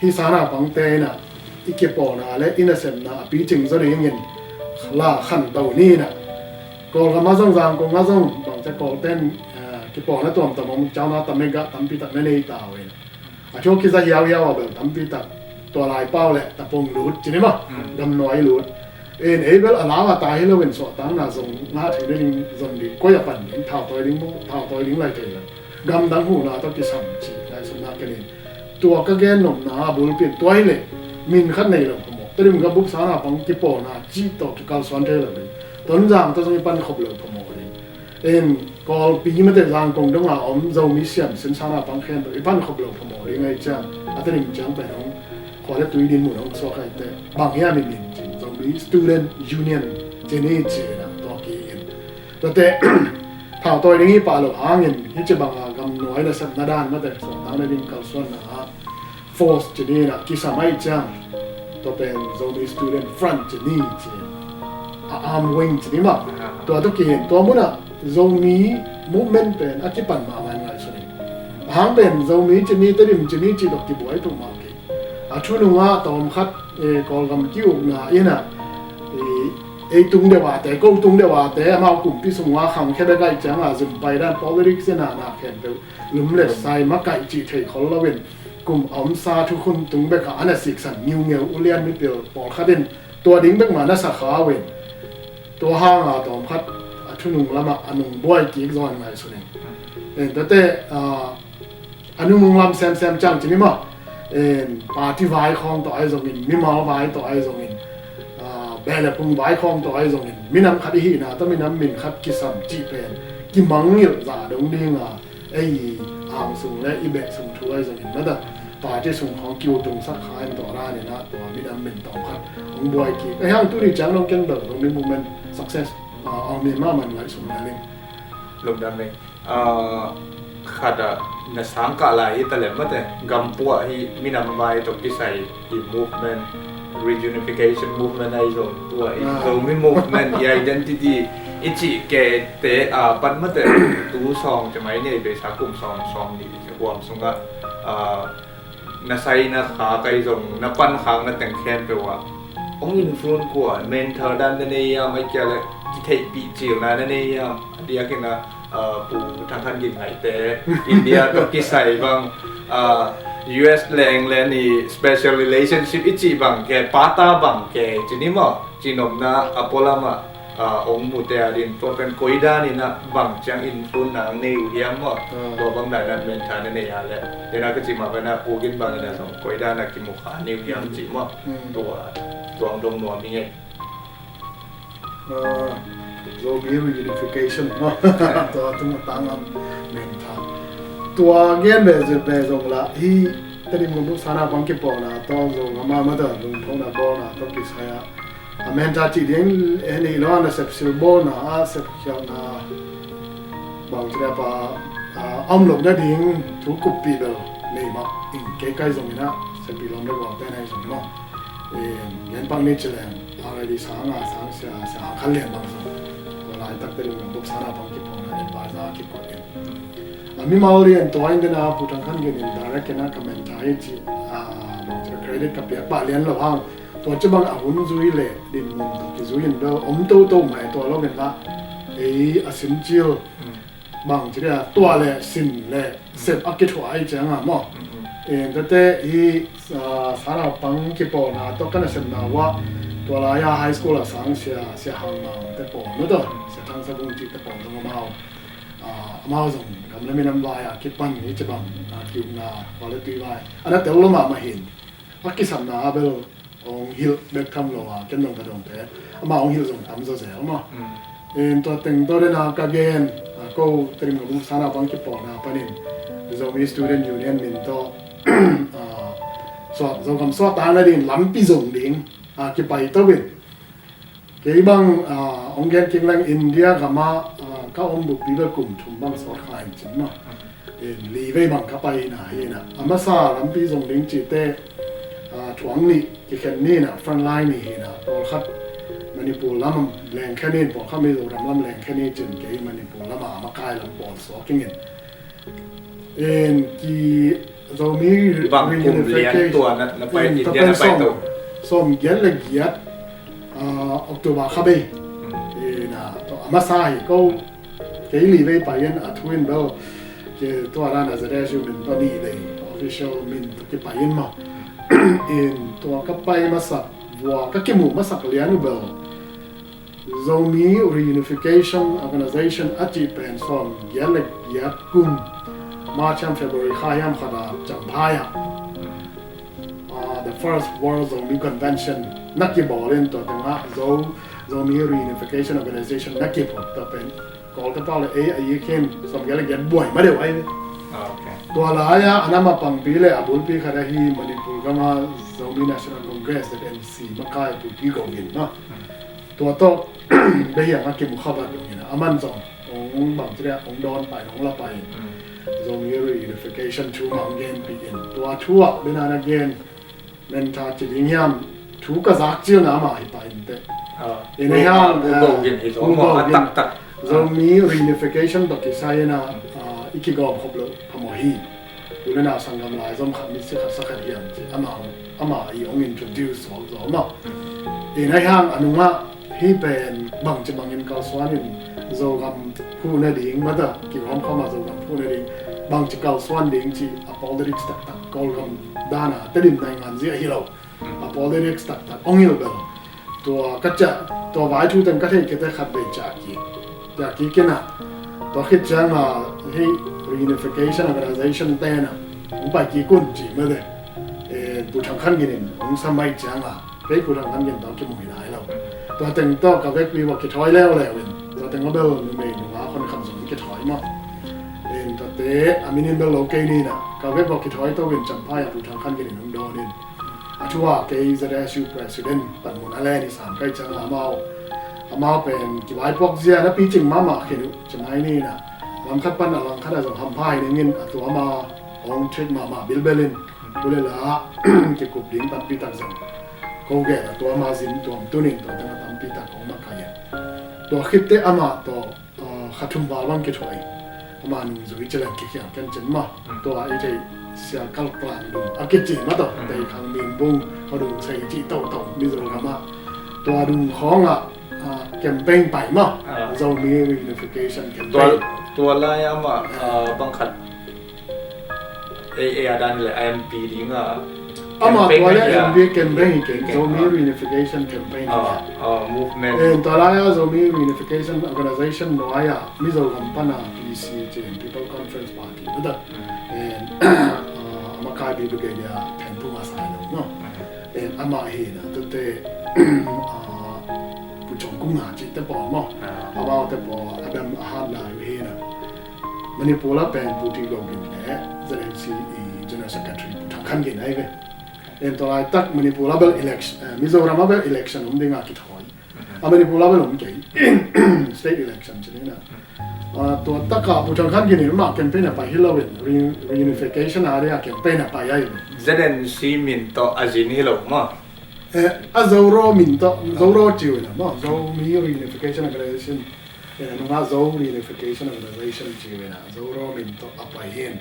hi sana pangte ina i kipawlna le i nasepna a picing zaw dingin la khanto ni in ah. Kawlgam ah zong, Zangkong ah zong, bangci a Kawlten, eh, kipawlna tuamtuam om, Cauna, Tamega tampi tak na nei ta uh in. A thu kiza hiauhiau a bel tampi tak tua lai pau le tapong lut ci ni maw. Mm. Gamnuai lut. In ei bel a lau a ta hi loin suahtakna zong ngah theih nading zong ding, koi a pan ding, thautawi ding maw, thautawi ding lai thei lo. Gamdang huhna tawh kisam cih ngaihsutna ka nei in. Tua ka gen nopna a bulpi in tua hi leh min khat nei lo phamawh. Tedim gambup sang naupang kipawlna cih tawh kikalsuan thei lo ding. Tonzang tawh zong i pan khop lo phamawh ding. In Kawlpi mate Zangkong dong a om Zomi siamsin sang naupang khempeuh i pan khop lo phamawh ding ahih ciang, a Tedim ciang pen hong khua le tui dinmun hong suak ahih teh, bang hiam i min cih, Zomi Student Union ci ni ci in ah, tua ki in. Tuate thautawi ding hi pah loh hangin, hih ci bang a gamnuai nasepna dan mate suahtakna ding kalsuanna ah force ci ni in ah kisam ahih ciang, tua pen Zomi Student Front ci ni ci, a arm wing ci ni maw. Tua tawh ki in, tua mun ah Zomi movement pen a kipan mahmah in ngaihsun in. A hang pen Zomi ci ni, Tedim ci ni cih tawh kibuai tuk mah kei. A thunung ah tawm khat, eh, Kawlgam ki-ukna in ah, eh, ei tung deuh a te, ko tung deuh a te, amau kumpi sung ah khangkhia bek ahih ciang a zum pai dan, politics in ah na khempeuh lum le sai makaih cih thei khol loin, kum a omsa thukhun tung bek a a na siksan ngiungeu ulian mipil pawlkhat in tua ding bek mah na sa kha uh in, tua hang a tawm khat a thunung lam ah a nungbuai kik zaw in ngaihsun in. In tuate, ah, a nunung lam semsem ciang ci ni maw. In party vai khawng tawh ahi zongin, mimal vai tawh ahi zongin, ah, beh le phung vai khawng tawh ahi zongin, minam khat i hihna tawh minam min khat kisam cih pen kimangngilh zah dong ding a, ei angsung le i beh sung thu ahi zongin, mate party sung khawng kiutungsak kha in, tua dan in ah tua minam min tawm khat hong buai kik. Ahih hang tuni ciang dong keng bel Zomi movement success, ah, a om hi mahmah in ngaihsun na ling. Lungdam ei. Ah, khat ah na sang kah lai hi ta leh mate, gampuah hi, minam vai tawh kisai hi movement, reunification movement ahi zong, tua hi, ah, Zomi movement hi, identity i cih kei te, ah, pan mate, tu sawm ci mai ni, beisa kum sawm, sawm nih huam sungah, ah, na sai na khak ahi zong, na pan khak na teng khempeuh ah hong influence kua, mentor dan na nei hiam, ahih kei leh kitheihpih cilna na nei hiam? A diakin ah, ah, Pu Thang Khan Gin ngaihte India tawh kisai bang, ah, U S le England i special relationship i cih bang kei, pata bang kei ci ni maw, cihnopna a pualam ah, ah, hong mute a ding, tua pen koi dan in ah bang ciang influence na nei uh hiam maw? Ah. Tua bang dan in ah mentor na nei a leh, tua in ah ka cih mah bang in ah Pu Gin bang in ah zong koi dan in ah kimu kha nei uh hiam cih maw? Hmm. Tua, tua hong dong nuam hi ing ei. Ah, Zomi reunification maw? Tua tung a tang a mentor. Tua gen beh zong, beh zong lah, hih Tedim gambup sang naupang kipawlna tawh, Zogam ah mate lungphona bawlna tawh kisai ah, a mentor cih ding hi lo a, nasep silbawlna ah sepkhialhna bang ci dia pa, ah, a om loh nading thu kuppih bel nei mah ing. Kei kai zongin ah, sepih lawm le gualte'n ahi zongin maw. Eh, gen pak ni ci leng, already sang nga, sang sia, Sia Hang Khan Lian bang zong, tua laitak Tedim gambup sang naupang kipawlna advisor a kikoih in. A mimal lian tua in den a Pu Thang Khan Gin in direct in ah ka mentor hi cih, ah, bang ci dia, credit ka piak pah lian lo hang, tua ci bang a hun zui le dinmun tawh kizui in bel om toto mah e, tua lo in lah, ei a sincil, mm, bang ci dia, tua le sin le sep a kithuah ahih ciang a maw. Mm, mm. Eh, tuate hih, ah, sang naupang kipawlna tawh ka nasepna uh ah, tua lai a high school a sang sia, Sia Hang Mang te pawl, no tawh, Sia Thang Sa Vung cih te pawl zong amau, ah, amau zong gam le minam vai a kipan hi ci bang, ah, ki-ukna khua le tui vai a na tel lo mahmah hi in. A kisapna ah bel hong hilh bek tham lo a, ken zong ka dong te, amah hong hilh zong tam zaw zel maw. Mm. In tua teng tawh den a ka gen, ah, ko Tedim gambup sang naupang kipawlna panin Zomi Student Union min tawh, ah, suah, Zogam suahtakna dingin lampi zong ding, ah, kipai to in. Kei bang, ah, hong gen kik leng, India gam ah, ah, ka om buppi bel kum thum bang sawt kha in cin maw. In li vei bang ka pai hi na hi na. A masa lampi zong ding cihte, ah, thu ang nih kikhen ni na, front line ni hi na. Pawlkhat Manipur lam lengkhia ni, pawlkhat Mizoram lam lengkhia ni cin, kei Manipur lam a makai lam pawl suak ing in. In ki Zomi bang kum lian reunification tua na, na pai, in India na pai to. sawmgiat le giat, ah, October kha bei. Ina, tua a masa hi ko, kei li bei pai in a thu in bel, ke tua dan a Z S U min tua nih bei, official min tua kipai in maw. In tua ka pai masak, vua ka kimu masak lian uh bel, Zomi Reunification Organization a cih pen sawmgiat le giat kum March hiam February kha hiam khat a Champhai ah, ah, the first World Zomi Convention na kibawl in tua tengah Zo, Zomi Reunification Organization na kiphut tua pen Kawlte pau le ei a i khin sawmgiat le giat buai ma deuh ai. Ah, ok. Tua lai-a a nam a pangpi le a bulpi khat ahi Manipur gama Zomi National Congress, Z N C, makai Pu T. Govin maw. Tua tawh Behiang a kimu kha bat dongin a, aman zong hong bang ci dia, hong dawn pai, hong la pai. Zomi Reunification thu mah hong genpih in, tua thu ah bena na gen mentha ci ding hiam, thu ka zak cil na mah hi pai in teh. Ah, ina hiang, Pu Govin hi zong maw, a taktak. Zomi Reunification tawh kisai ina, ah, i kigawm khop loh phamawh hi. U le nau sanggam lai zom khat, mitsi khat, sa khat hiam ci, ama, ama i hong introduce zawk zawk maw. Ina hiang a nungah hih pen bangci bangin kalsuan in Zogam phuh nading, mata kigawm khawm a Zogam phuh nading bangci kalsuan ding ci a politics taktak Kawlgam dana Tedim naingan zia hi lo. A politics taktak hong hilh bel. Tua ka ciah, tua vai thu teng ka theih khit teh khat vei ciah kik. Ciah kik kei na. Tua khit ciang a hih Reunification Organization te na hong pai kik un ci mah teh. Eh, Pu Thang Khan Gin in hong sa mai ciang a, kei Pu Thang Khan Gin tawh kimu hi nai lo. Tua teng tawh ka vekpi vawh kithawi leuleu in, tua teng a bel numei nungak khon kham zong kithawi maw. In tuate a min in bel lo kei ni na, ka vek vawh kithawi to in Champhai a Pu Thang Khan Gin in hong dawn in. A thu a kei Z S U President panmun a len i sam kai ciang a amau, amau pen kivaipuak zia na picing mahmah khin uh ci mai ni na. Lam khat pan a lang khat a zong hampha hi ning in a tua ama hong treat mahmah bilbel in, tu le la kikup ding tampi tak zong ko gel a tua ama zin tuam tun in tua teng a tampi tak hong makai in. Tua khit teh amah tawh, ah, kha thum val bang kithawi. Ama nungzui ci leng kikhial ken cin maw. Tua i theih Sialkal Klang Dung a kici mah tawh, Teikhang, Minbung, Khaudung Sei cih toto Mizoram ah. Tua dung khawng ah, ah, campaign pai maw. Ah. Zomi Reunification Campaign. Tua, tua lai amah, ah, bang khat ei, ei a dan le M P ding a. Amah tua le M P campaign hi kei, Zomi Reunification Campaign hi kei. Ah, movement. Eh, tua lai a Zomi Reunification Organization nuai a Mizoram pan a P C ci in, People Conference Party. Tua, eh, ah, a makai bi bu kei dia Thenphung a sai lo maw. Eh, amah hi na, tuate, ah, Pu Chawng Kung Na cihte pawl maw. Ah. Amaute pawl a dam a hat lai uh hi na. Manipur ah pen Pu T. Go Gin le Z N C i General Secretary Pu Thang Khan Gin ahi ve. En tua laitak Manipur ah bel election, eh, Mizoram ah bel election om ding a kithawi. A Manipur ah bel om kei. State election ci ni na. Ah, tua tak a Pu Thang Khan Gin in mah campaign a pai hi lo in, re-, reunification a dia campaign a pai ahi ve. Z N C min tawh a zin hi lo maw. Eh, a Zoro min tawh, Zoro ci uh hi na maw, Zomi Reunification Organization. Eh, a nungah Zo Reunification Organization ci uh hi na, Zoro min tawh a pai hi in.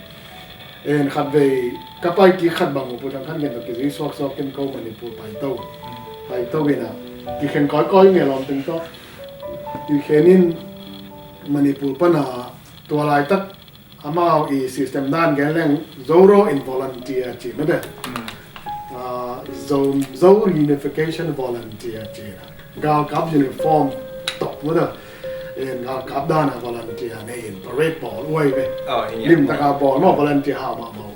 En khat vei ka pai kik khat bang uh Pu Thang Khan Gin tawh kizui suaksuak in ko Manipur pai to. Pai to hi na, kikhen kawikawi nge lawm teng tawh. Kikhen in Manipur pan a tua laitak amau i system dan gen leng Zoro in volunteer ci mah teh. Ah, Zo, Zo Reunification Volunteer ci na. Galkap uniform tawh mah teh. En galkap dan a volunteer nei in parade bawl uh ahi ve. Oh, hi ngiat. Limtak a bawl maw volunteer hau mahmah.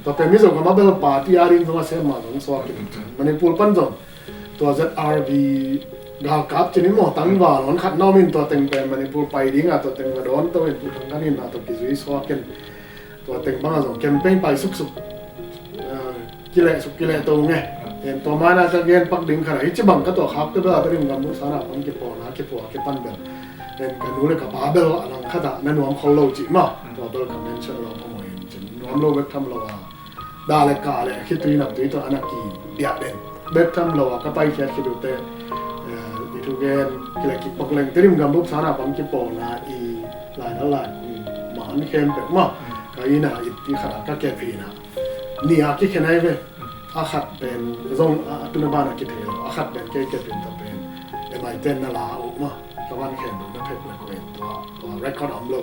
Tua pen Mizoram ah bel party a ding zong a sem mah zong suak in. Manipur pan zong tua Z R V galkap ci ni maw, tangval hon khat na om in tua teng pen Manipur pai ding a tua teng va dawn to in Pu Thang Khan Gin a tua kizui suak in tua teng bang a zong campaign pai suksuk, eh, kileh suk kileh to nge. En tua mai na ka gen pak ding khat a hi ci bang ka tua khak te bel a Tedim gambup san a pan kipawlna kipua kipan bel. En ka nu le ka pa bel a lang khat a na nuam khol lo ci maw. Tua bel ka mention lo phamawh in cin nuam lo bek tham lo a. Da le ka le khitui naptui tawh a na kidiah den bek tham lo a ka paikhiat khit uh teh, eh, i thugen kileh kik pak leng Tedim gambup san a pan kipawlna i lai na lai, mm, man khempeuh maw. Ka inn a itti khat a ka kep hi na. Ni a kikhen ahi ve. A khat pen zong a tuna bana kithei lo, a khat pen kei kepin ta pen M I ten na la uh ma, ka van khen lo na phek le ko en tua, tua record om lo.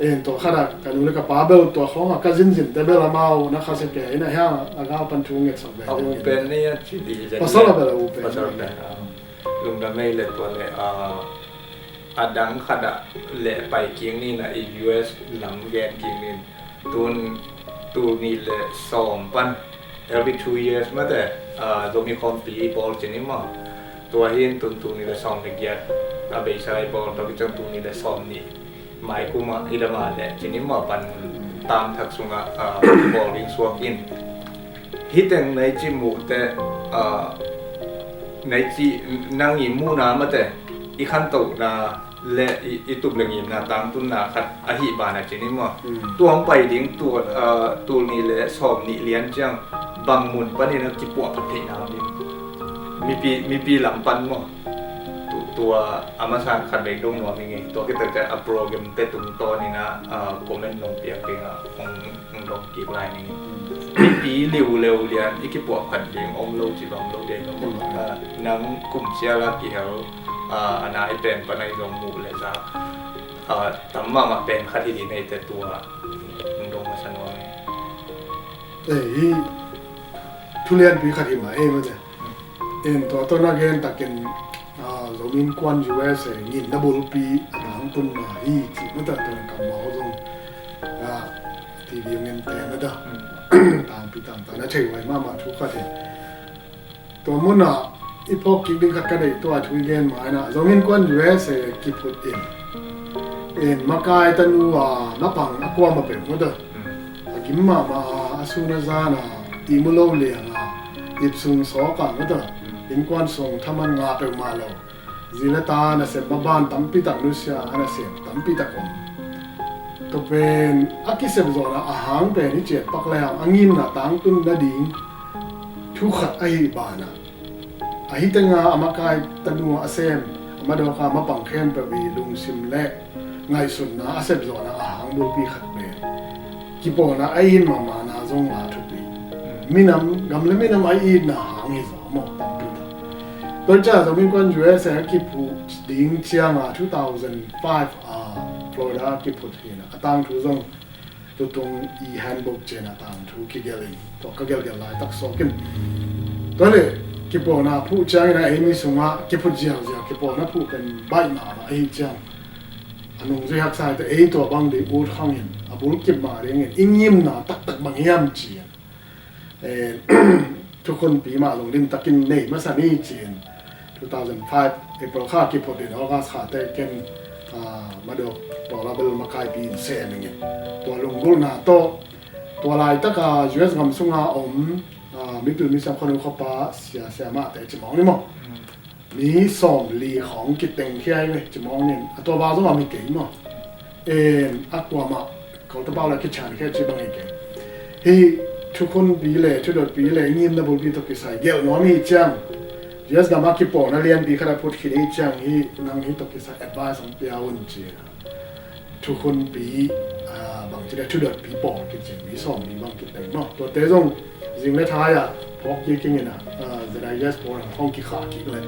En tua khat a ka nu le ka pa bel tua khong a ka zinzin te bel amau na kha se ke ina hiang a gal pan thu nget sak ve. A u pen ni a ci di zen. Pasal a bel a u pen. Pasal pen. Lungdam ei le tua le a dang khat a le pai king ni na i U S lam gen king ni. Tun tul nih le sawm pan every two years mate, ah, Zomi khawmpi i bawl cin i maw. Tua hin tun tul nih le sawm le giat a beisa i bawl, tua kicang tul nih le sawm nih mai kuma i dama le cin i maw pan tam thak sunga, ah, i bawl ding suak in. Hiteng nai ci muh te, ah, nai ci nang i muhna mate i khantohna le i, i tup le ngimna tangtunna khat ahi bana cin i maw. Tua hong pai ding tua, ah, tul nih le sawm nih lian ciang bang mun panin a kipuah phat theihna ding. Mipi, mipi lam pan maw. Tu, tua a masa khat vei dong nuam i ngei. Tua kitak ciang a program te tungtawn in a, ah, comment nong piak ding a hong, hong dong kik lai ning. Mipi liu leu lian i kipuah phat ding om lo ci bang lo ding om lo. Ah, nang kum sial a kihel, ah, a nai pen pan a i zong muh le zak, ah, tam mahmah pen khat hi ding nei te tua hong dong masa nuam i. Ei, hi thulianpi khat hi mah ei mate. En tua tawh na gen takin, ah, Zomi Innkuan U S A ngimna bulpi a tangtunna hi cih mate, tua kammal zong, ah, T V ngen te mate. Tangpi tangtan a thei huai mahmah thu khat hi. Tua munah i phawk kik ding khat ka deih tua thu i gen ma inah Zomi Innkuan U S A kiphut in, in makai tanu a mapang a kuamah peuh mate. A gim mahmah a, a sun a zan a, ihmu lo liang a, ip sung sawk a mate. Innkuan sung thaman ngah peuhmah lo. Zi le ta nasem maban tampi tak nusia a nasem tampi tak om. Tua pen a kisep zawhna a hang pen hi ciat pak le hang a ngimna tangtun nading thu khat ahi banah, ahi tenga a makai tanu a sem, a madawka mapang khempeuh i lungsim le ngaihsutna a sepzawhna a hang bulpi khat pen kipawlna a in mahmahna zong la thupi. Minam, gam le minam a itna hang hi zaw maw tampi ta. Tua ciang Zomi Innkuan U S A a kiphut ding cianga two thousand five a Florida a kiphut hina a tangthu zong tutung i handbook ciang a tangthu kigelh in, tua ka gelhgelh laitak sawk in. Tua le kipawlna phuh ciangin a eimi sungah kiphut ziauziau kipawlna phuh pen baih mahmah ahi ciang a nungzui haksa hi ta ei tua bang ding ut khangin a bulkip mah dingin i ngimna taktak bang hiam ci-in, eh, thukhunpi mah zong limtakin nei masa ni ci-in two thousand five April kha kiphut in August kha te ken, ah, Madok Paula bel makaipi in sem ingin tua lunggulhna tawh tua laitaka U S gam sunga om, ah, mipil misiam khonu khawpa sia sia mahte ci mawng ni maw. Mi sawmli khawng kiteng khia hi ve ci mawng nin a tua va zong a mi kei maw. En a kuamah ko tapau le kichan khia ci bang hi kei. Hi thukhunpi le thudotpi le ngimna bulpi tawh kisai gelh nuam hi ciang U S gam a kipawlna lianpi khat a phut khin hi ciang hi nang hi tawh kisai advice hong pia un ci-in a thukhunpi, ah, bangci le thudotpi pawl kicin mi sawmli bang kiteng maw. Tuate zong zing le thai ah phawk kik kingin ah, ah, Z I S pawl ang khawng kikhah kik le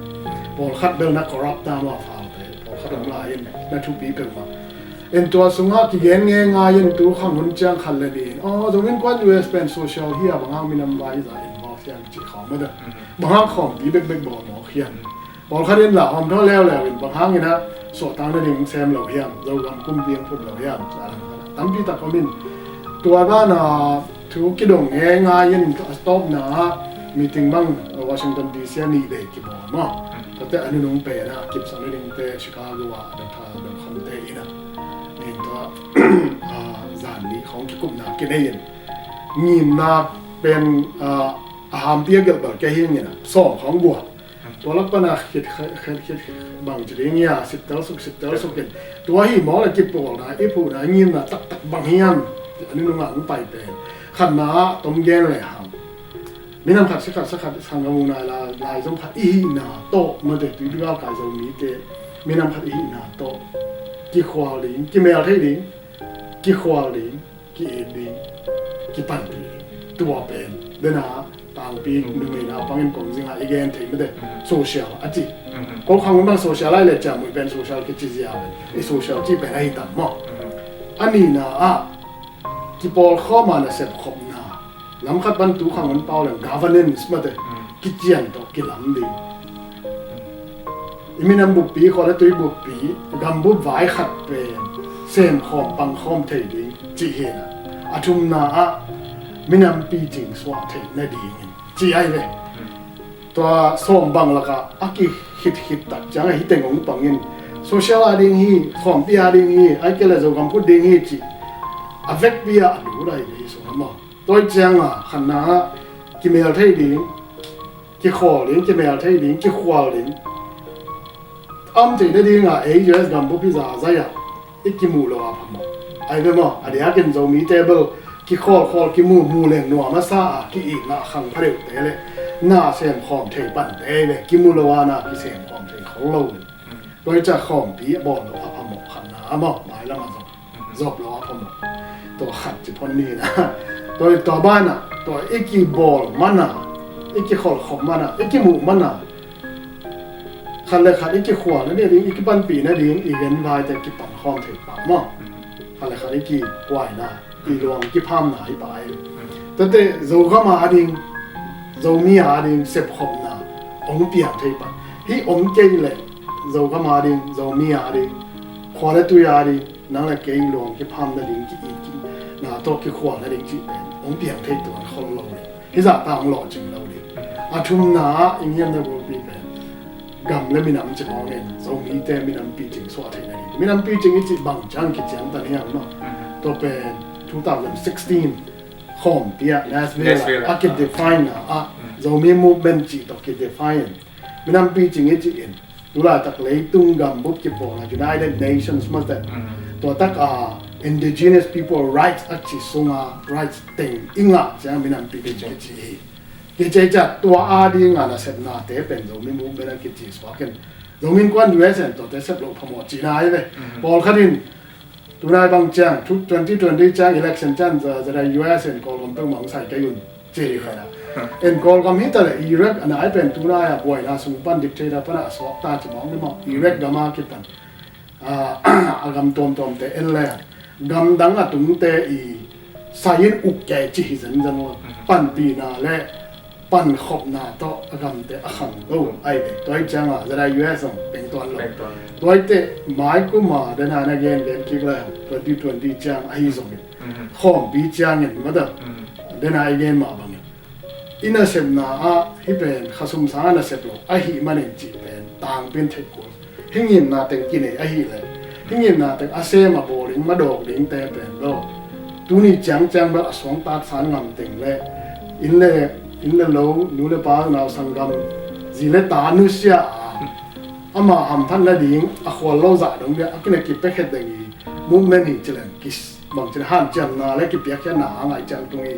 pawlkhat bel na corrupt ta maw, falte pawlkhat om lai in na thupi peuhmah. En tua sungah kigen ngei ngai in tu khang hun ciang khat le ni in aw Zomi Innkuan U S pen social hi a bang hang minam vai za involve hiam cih khawng mah dah. Bang hang khawmpi bekbek bawl mawk hiam. Pawlkhat in lah hawm thaw leuleu in bang hangin ah suahtak nading sem lo hiam, Zogam kumpi hong phut lo hiam, tampi tak om in. Tua banah thu kidong ngei ngai in a tawpna ah meeting bang Washington D C a nih vei kibawl maw. Tuate a nunung pen ah kipsak nadingte Chicago ah a dang tha dang khamte in ah. Nin tua, ah, zan nih khawng kikupna kinei in ngimna pen, ah, a hampi a gelh bal kei hi ngin ah sawm khawng gua. Tua lak pana khit, khit, khit, khit, bang ci ding ia, siptel suk, siptel suk in. Tua hi mawk le kipawlna, i phuhna, i ngimna taktak bang hiam. A nunungah hong pai pen. Khatna ah tom gen le hang. Minam khat, si khat, sa khat, sanggam unau lai, lai zong khat, i hihna tawh, mate, tuipi galkai Zomite. Minam khat i hihna tawh. Kikhual ding, kimel thei ding, kikhual ding. Ki-it ding, kipanpih ding. Tua pen dena tang Pi numei naupang in kong zingah i gen thei mate, social a ci. Ko khang hun bang social ai le ciamui pen social kici zia pen i social ci pen ahi tam maw? A nihna ah kipawlkhawm a nasep khopna, lam khat pan tu khang hun pau leng governance mate, kician tawh kilam ding. I minam buppi, khua le tui buppi, gambup vai khat pen semkhawm pangkhawm thei ding cih hi a, a thumna ah minam picing suah theih nadingin ci ai ve. Tua sawm bang lakah a kikhit khit tak ciang ahi teng hong pangin social a ding hi, khawmpi a ding hi, ai kei le Zogam phut ding hi cih a vekpi ah a lut ai ve hi sung a maw? Tua ciang a khatna ah kimel thei ding, kikhawl ding, kimel thei ding, kikhual ding. Om thei nading a ei U S gambup hi zazai ah i kimuh lo a phamawh ai ve maw? A diakin Zomi table kikhawlkhawl kimuhmuh leng nuam a sa a ki-itna khang pha deuhte le na semkhawm thei pante ai ve, kimuh lo a na kisemkhawm thei khol lo. Tua hi ciah khawmpi a bawl lo a phamawh khatna a maw? Mailam a zop zop lo a phamawh. Tua khat ci phon ni na. Tua, tua banah tua i kibawl mana, i kikholhkhop mana, i kimuh mana, khat le khat i kikhual nading, i kipanpih nading, i genvaite kipangkhawm thei pah maw? Khat le khat i kikuaina, i luang kiphamna hi pah ai. Tuate Zogam a ding, Zomi a ding sepkhopna hong piang thei pah. Hih om kei leh Zogam a ding, Zomi a ding, khua le tui a ding, nang le kei luang kipham nading, ki-it kina tawh kikhual nading cih pen hong piang thei tuan khol lo ding. Hih zahta hong lawhcing lo ding. A thumna ah i ngiamna bulpi pen gam le minam ci mawngin Zomite minam picing suah thei nading. Minam picing i cih bang ciang kiciangtan hiam maw? Tua pen two thousand sixteen khawmpi ah Nashville ah a kidefine ah Zomi movement cih tawh kidefine. Minam picing i cih in tulaitak leitung gambup kipawlna United Nations mate, tua tak a Indigenous People Rights a ci sunga rights teng i ngah ciang minam picing i cih hi. Kici ciah tua a dinga nasepnate pen Zomi movement a kici suakin Zomi Innkuan U S in tuate sep loh phamawh cihna hi ve. Pawlkhat in tunai bang ciang, twenty twenty ciang election ciang za, za dai U S in Kawlgam peuhmah hong sai kei un ci hi khat a. En Kawlgam hi ta leh Iraq a nai pen tunai a buaina sung pan dictator pan a suak ta ci mawng ni maw? Iraq gam a kipan a gam tuamtuamte en le gam dang a tungte i sai in uk kei ci hi zenzen lo. Panpihna le pankhopna tawh a gamte a khang lo ai ve. Tua hi cianga za dai U S zong peng tuan lo. Tua hi teh mai kuma dena na gen gen kik le twenty twenty ciang ahi zongin khawmpi ciangin mada dena i gen mah bangin i nasepna ah hih pen khasum sanga nasep lo ahih manin cih pen tangpin theih kul. Hih ngimna teng kinei ahih leh hih ngimna teng a sem a bawl ding madawk dingte pen lo tuni ciangciang bel a suangtat san ngam teng le inn le, inn le lo, nu le pa, nau sanggam, zi le ta nusia a ama hamphat nading a khual lo zah dong bia a kina kipiakhiat deng i movement hi ci leng kis bang ci le hanciamna le kipiakkhiatna a ngai ciang tung hi.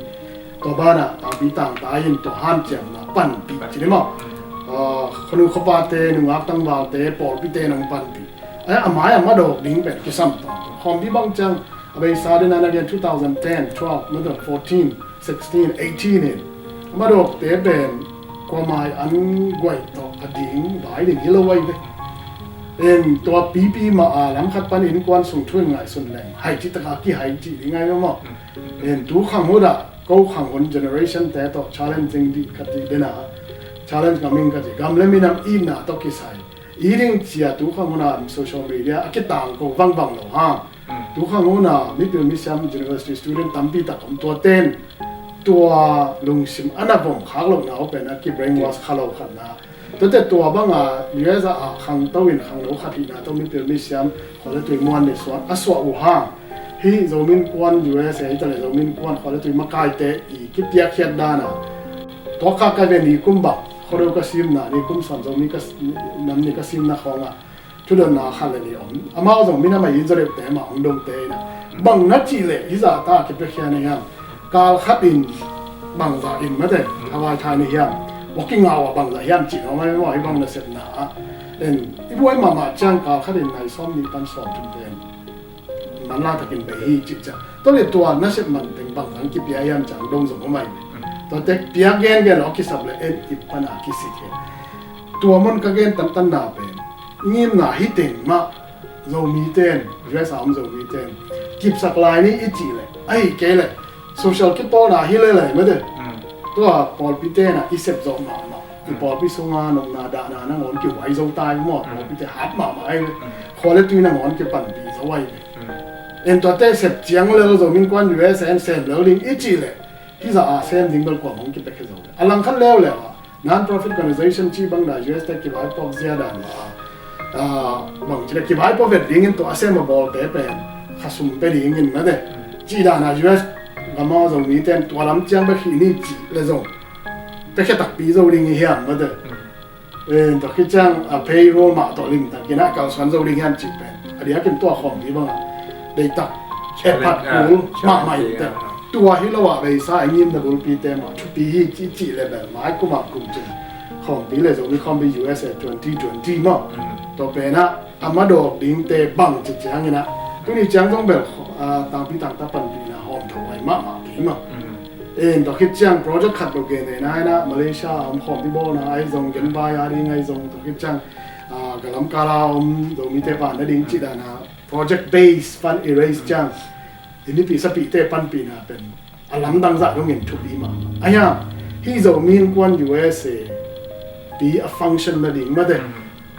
Tua banah tangpi tangta in tua hanciamna panpih ci ni maw? Khonu khopate, nungak tangvalte, pawlpite nong panpih. A mai a madawk ding pen kisam tawh khawmpi bang ciang a beisa dena na gen two thousand ten, twelve, mada fourteen, sixteen, eighteen in a madawkte pen kuamai an guai tawh a ding vai ding hi lo ai ve. En tua pipi mah a lam khat pan innkuan sung thu in ngaihsun leng hai ci taka kihai ci ding ai ve maw? En tu khang hun ah ko khang hun generation te tawh challenging dih ka ti dena challenge ngam ing ka ti gam le minam itna tawh kisai i ding cia tu khang hun ah social media a kitang ko vangvang lo hang. Tu khang hun ah mipil misiam university student tampi tak om tua ten tua lungsim a na vom khak lo na pen a ki brainwash kha lo khatna. Tuate tua banga U S a khangto in khanglo khat hihna tawh mipil misiam khua le tui muan le suan a suah uh hang. Hih Zomi Innkuan U S a hi ta le Zomi Innkuan khua le tui makaite i kipiakkhiat dana tua kha ka ve ni kum bang khuado ka simna ni kum san Zomi ka nam ni ka simna khawngah thudonna khat le ni om. Amau zong minam a in zaw deuhte mah hong dongte ina bang na cih leh hizah ta kipiakhia na hiam? Kal khat in bangzah in mate hawai thai na hiam? Wa kingau a bangzah hiam cih na om ai maw? Hih bang nasepna ah en i buai mahmah ciang kal khat in nai sawm nih pan sawm thum pen manlang takin bei hi cih ciang tua le tua nasep man teng bangzah kipia hiam ciang dong zong om ai ve. Tuate piak gengen lo kisap le en ip pana kisik hi. Tua mun ka gen tantanna pen ngimna hi teng mah Zomite in, U S a om Zomite in kipsak lai ni i cih le, ahi kei le social kipawlna hi lelei mah de. Tua pawlpite in a i sep zawh mahmah, i pawlpi sunga nopna dahna nangawn kihua zo tai maw, pawlpite hat mahmah ahi ve. Khua le tui nangawn kipanpih zo ahi ve. En tuate sep ciang lel Zomi Innkuan U S A in sem lel ding i cih le, hih zah a sem ding bel kuamah hong kipiakhia zo ve. A langkhat leuleu ah non-profit organization cih bang dan U S te kivaipuak zia dan mah a, bang ci le kivaipuak vet dingin tua a sem a bawlte pen kha sum pia dingin mah de. Cih dan a U S gam a Zomite in tua lam ciang bek hi ni cih le zong piakhia takpi zo ding hi hiam mah de. En, tua khit ciang a payroll mah tawh limtakin a kalsuan zo ding hiam cih pen a diakin tua khawmpi bangah deihtak, challenge, ephat kul mahmah in teh. Tua hi lo ah beisa i ngimna bulpite mah thupi hi cih cih le bel mai kum ah kum cin khawmpi le Zomi khawmpi U S A twenty twenty maw. Tua penah a madawk dingte bang ci ciangin ah tuni ciang zong bel, ah, tangpi tangtak panpihna hawm tho ai mahmah kei maw. En, tua khit ciang project khat lo gen nei nai na Malaysia a om khawmpi bawlna ai zong, genvai a ding ai zong, tua khit ciang, ah, ka lamkal a om Zomite vahna ding cih dan a project based fund i raise ciang i nipi sapite panpihna pen a lamdang zah dongin thupi mahmah. Ahi hang hih Zomi Innkuan U S A pi a function nading mah de,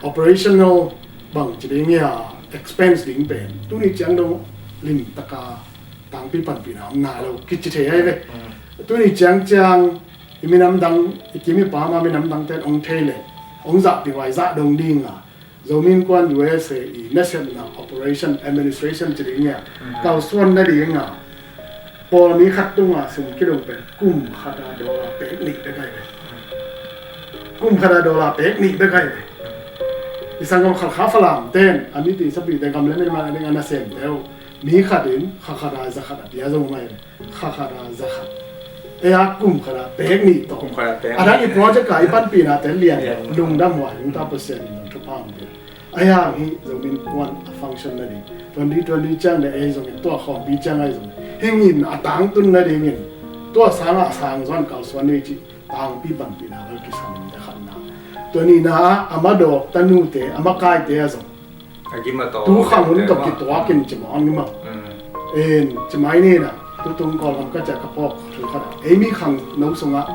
operational bang ci ding hia, expense ding pen tuni ciang dong limtaka tangpi panpihna om nai lo kici thei ahi ve. Tuni ciang ciang i minam dang, i kim i pam a minam dangte in hong thei le hong zahpih uh ai zah dong ding a, Zomi Innkuan U S A i nasepna operation administration ci ding hia, kalsuan nading a, pawl mi khat tunga sum kidong pen kum khat a dollar pek nih bek ahi ve. Kum khat a dollar pek nih bek ahi ve. I sanggam Khalkha Falam ten a nipi sapite gam le minam a ding a nasemte uh mi khat in kha khat a za khat a pia zo mai ve. Kha khat a za khat. Ei a kum khat a pek nih tawh. Kum khat a pek nih. A dang i project a i panpihna ten lian. Lian. Lungdam huai, lungta Pasian in thupha hong pia. Ahi hang hih Zomi Innkuan a function nading twenty twenty ciang le ei zongin tua khawmpi ciang ahi zongin hih ngimna a tangtun nadingin tua sangah sang zuan kalsuan ni cih tangpi panpihna bel kisam in, tua khatna. Tua nihna ah a madawk tanute, a makaite a zong a gim a taw tu khang hun tawh kituakin ci mawng ni maw. En, ci mai ni na, tutung Kawlgam ka ciah ka phawk thu khat ah ei mi khangno sungah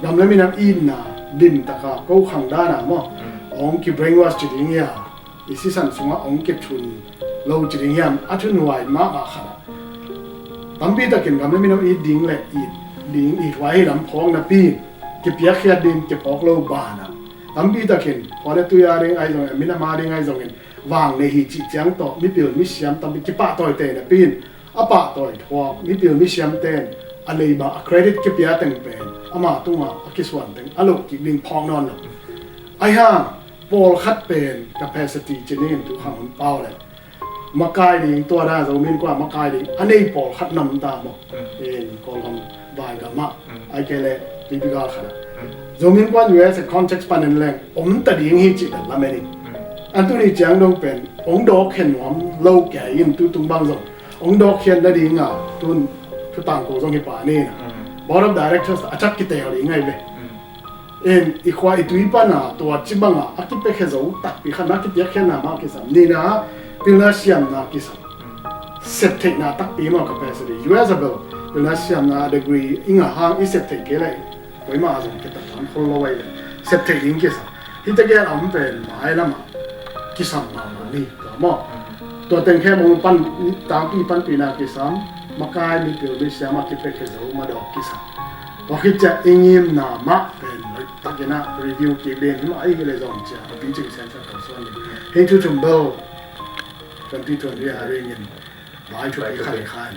gam le minam itna limtaka ko khang dana maw, hong ki brainwash ci ding hia, i sisan sungah hong kithun lo ci ding hiam, a thunuai mahmah khat ah tampi takin gam le minam it ding le it ding, it huai hi lam phawk napi kipiakkhiat ding kiphawk lo banah tampi takin khua le tui a ding ahi zongin, minam a ding ahi zongin vang nei hi cih ciang tawh mipil misiam tampi kipahtawi tei napi in a pahtawi thuak mipil misiam ten a leibah a credit kipia teng pen ama tungah a kisuan teng a loh kik ding phawk nawn lo. Ahi hang pawlkhat pen capacity ci ning in tu khang hun pau le makai ding, tua dan Zomi Innkuan makai ding a nei pawlkhat namta maw. En, Kawlgam vaigam ah ai kei le tuipi gal khat ah Zomi Innkuan U S A context panin leng om ta ding hi cih dan lamen in. An tuni ciang dong pen hong dawk khen nuam lo kei in tutung bang zong hong dawk khian nading a tun thutang ko zong hi pa ni na. Board of Directors a cak kiteel ding ahi ve. En, i khua i tui pana tua ci banga a kipiakhia zo takpi khatna kipiakkhiatna mah kisam. Nihna pilna siamna kisam. Septheihna takpi mah capacity. U S a bel pilna siamna degree i ngah hang i septheih kei le koimah a zong kitak tam khol lo ahi le septheih ding kisam. Hihte gel a om pen mailamah kisam mahmah ni tua maw. Tua teng khem hong pan, tangpi panpihna kisam, makai mipil misiam a kipiakhia zo madawk kisam. Tua khit ciah i ngimna mah pen takin a review kik ding hi mah ahi le zong cia a picing sensa kalsuan ding. Hei thu thum bel twenty twenty a ringin vai thu pi khat khan.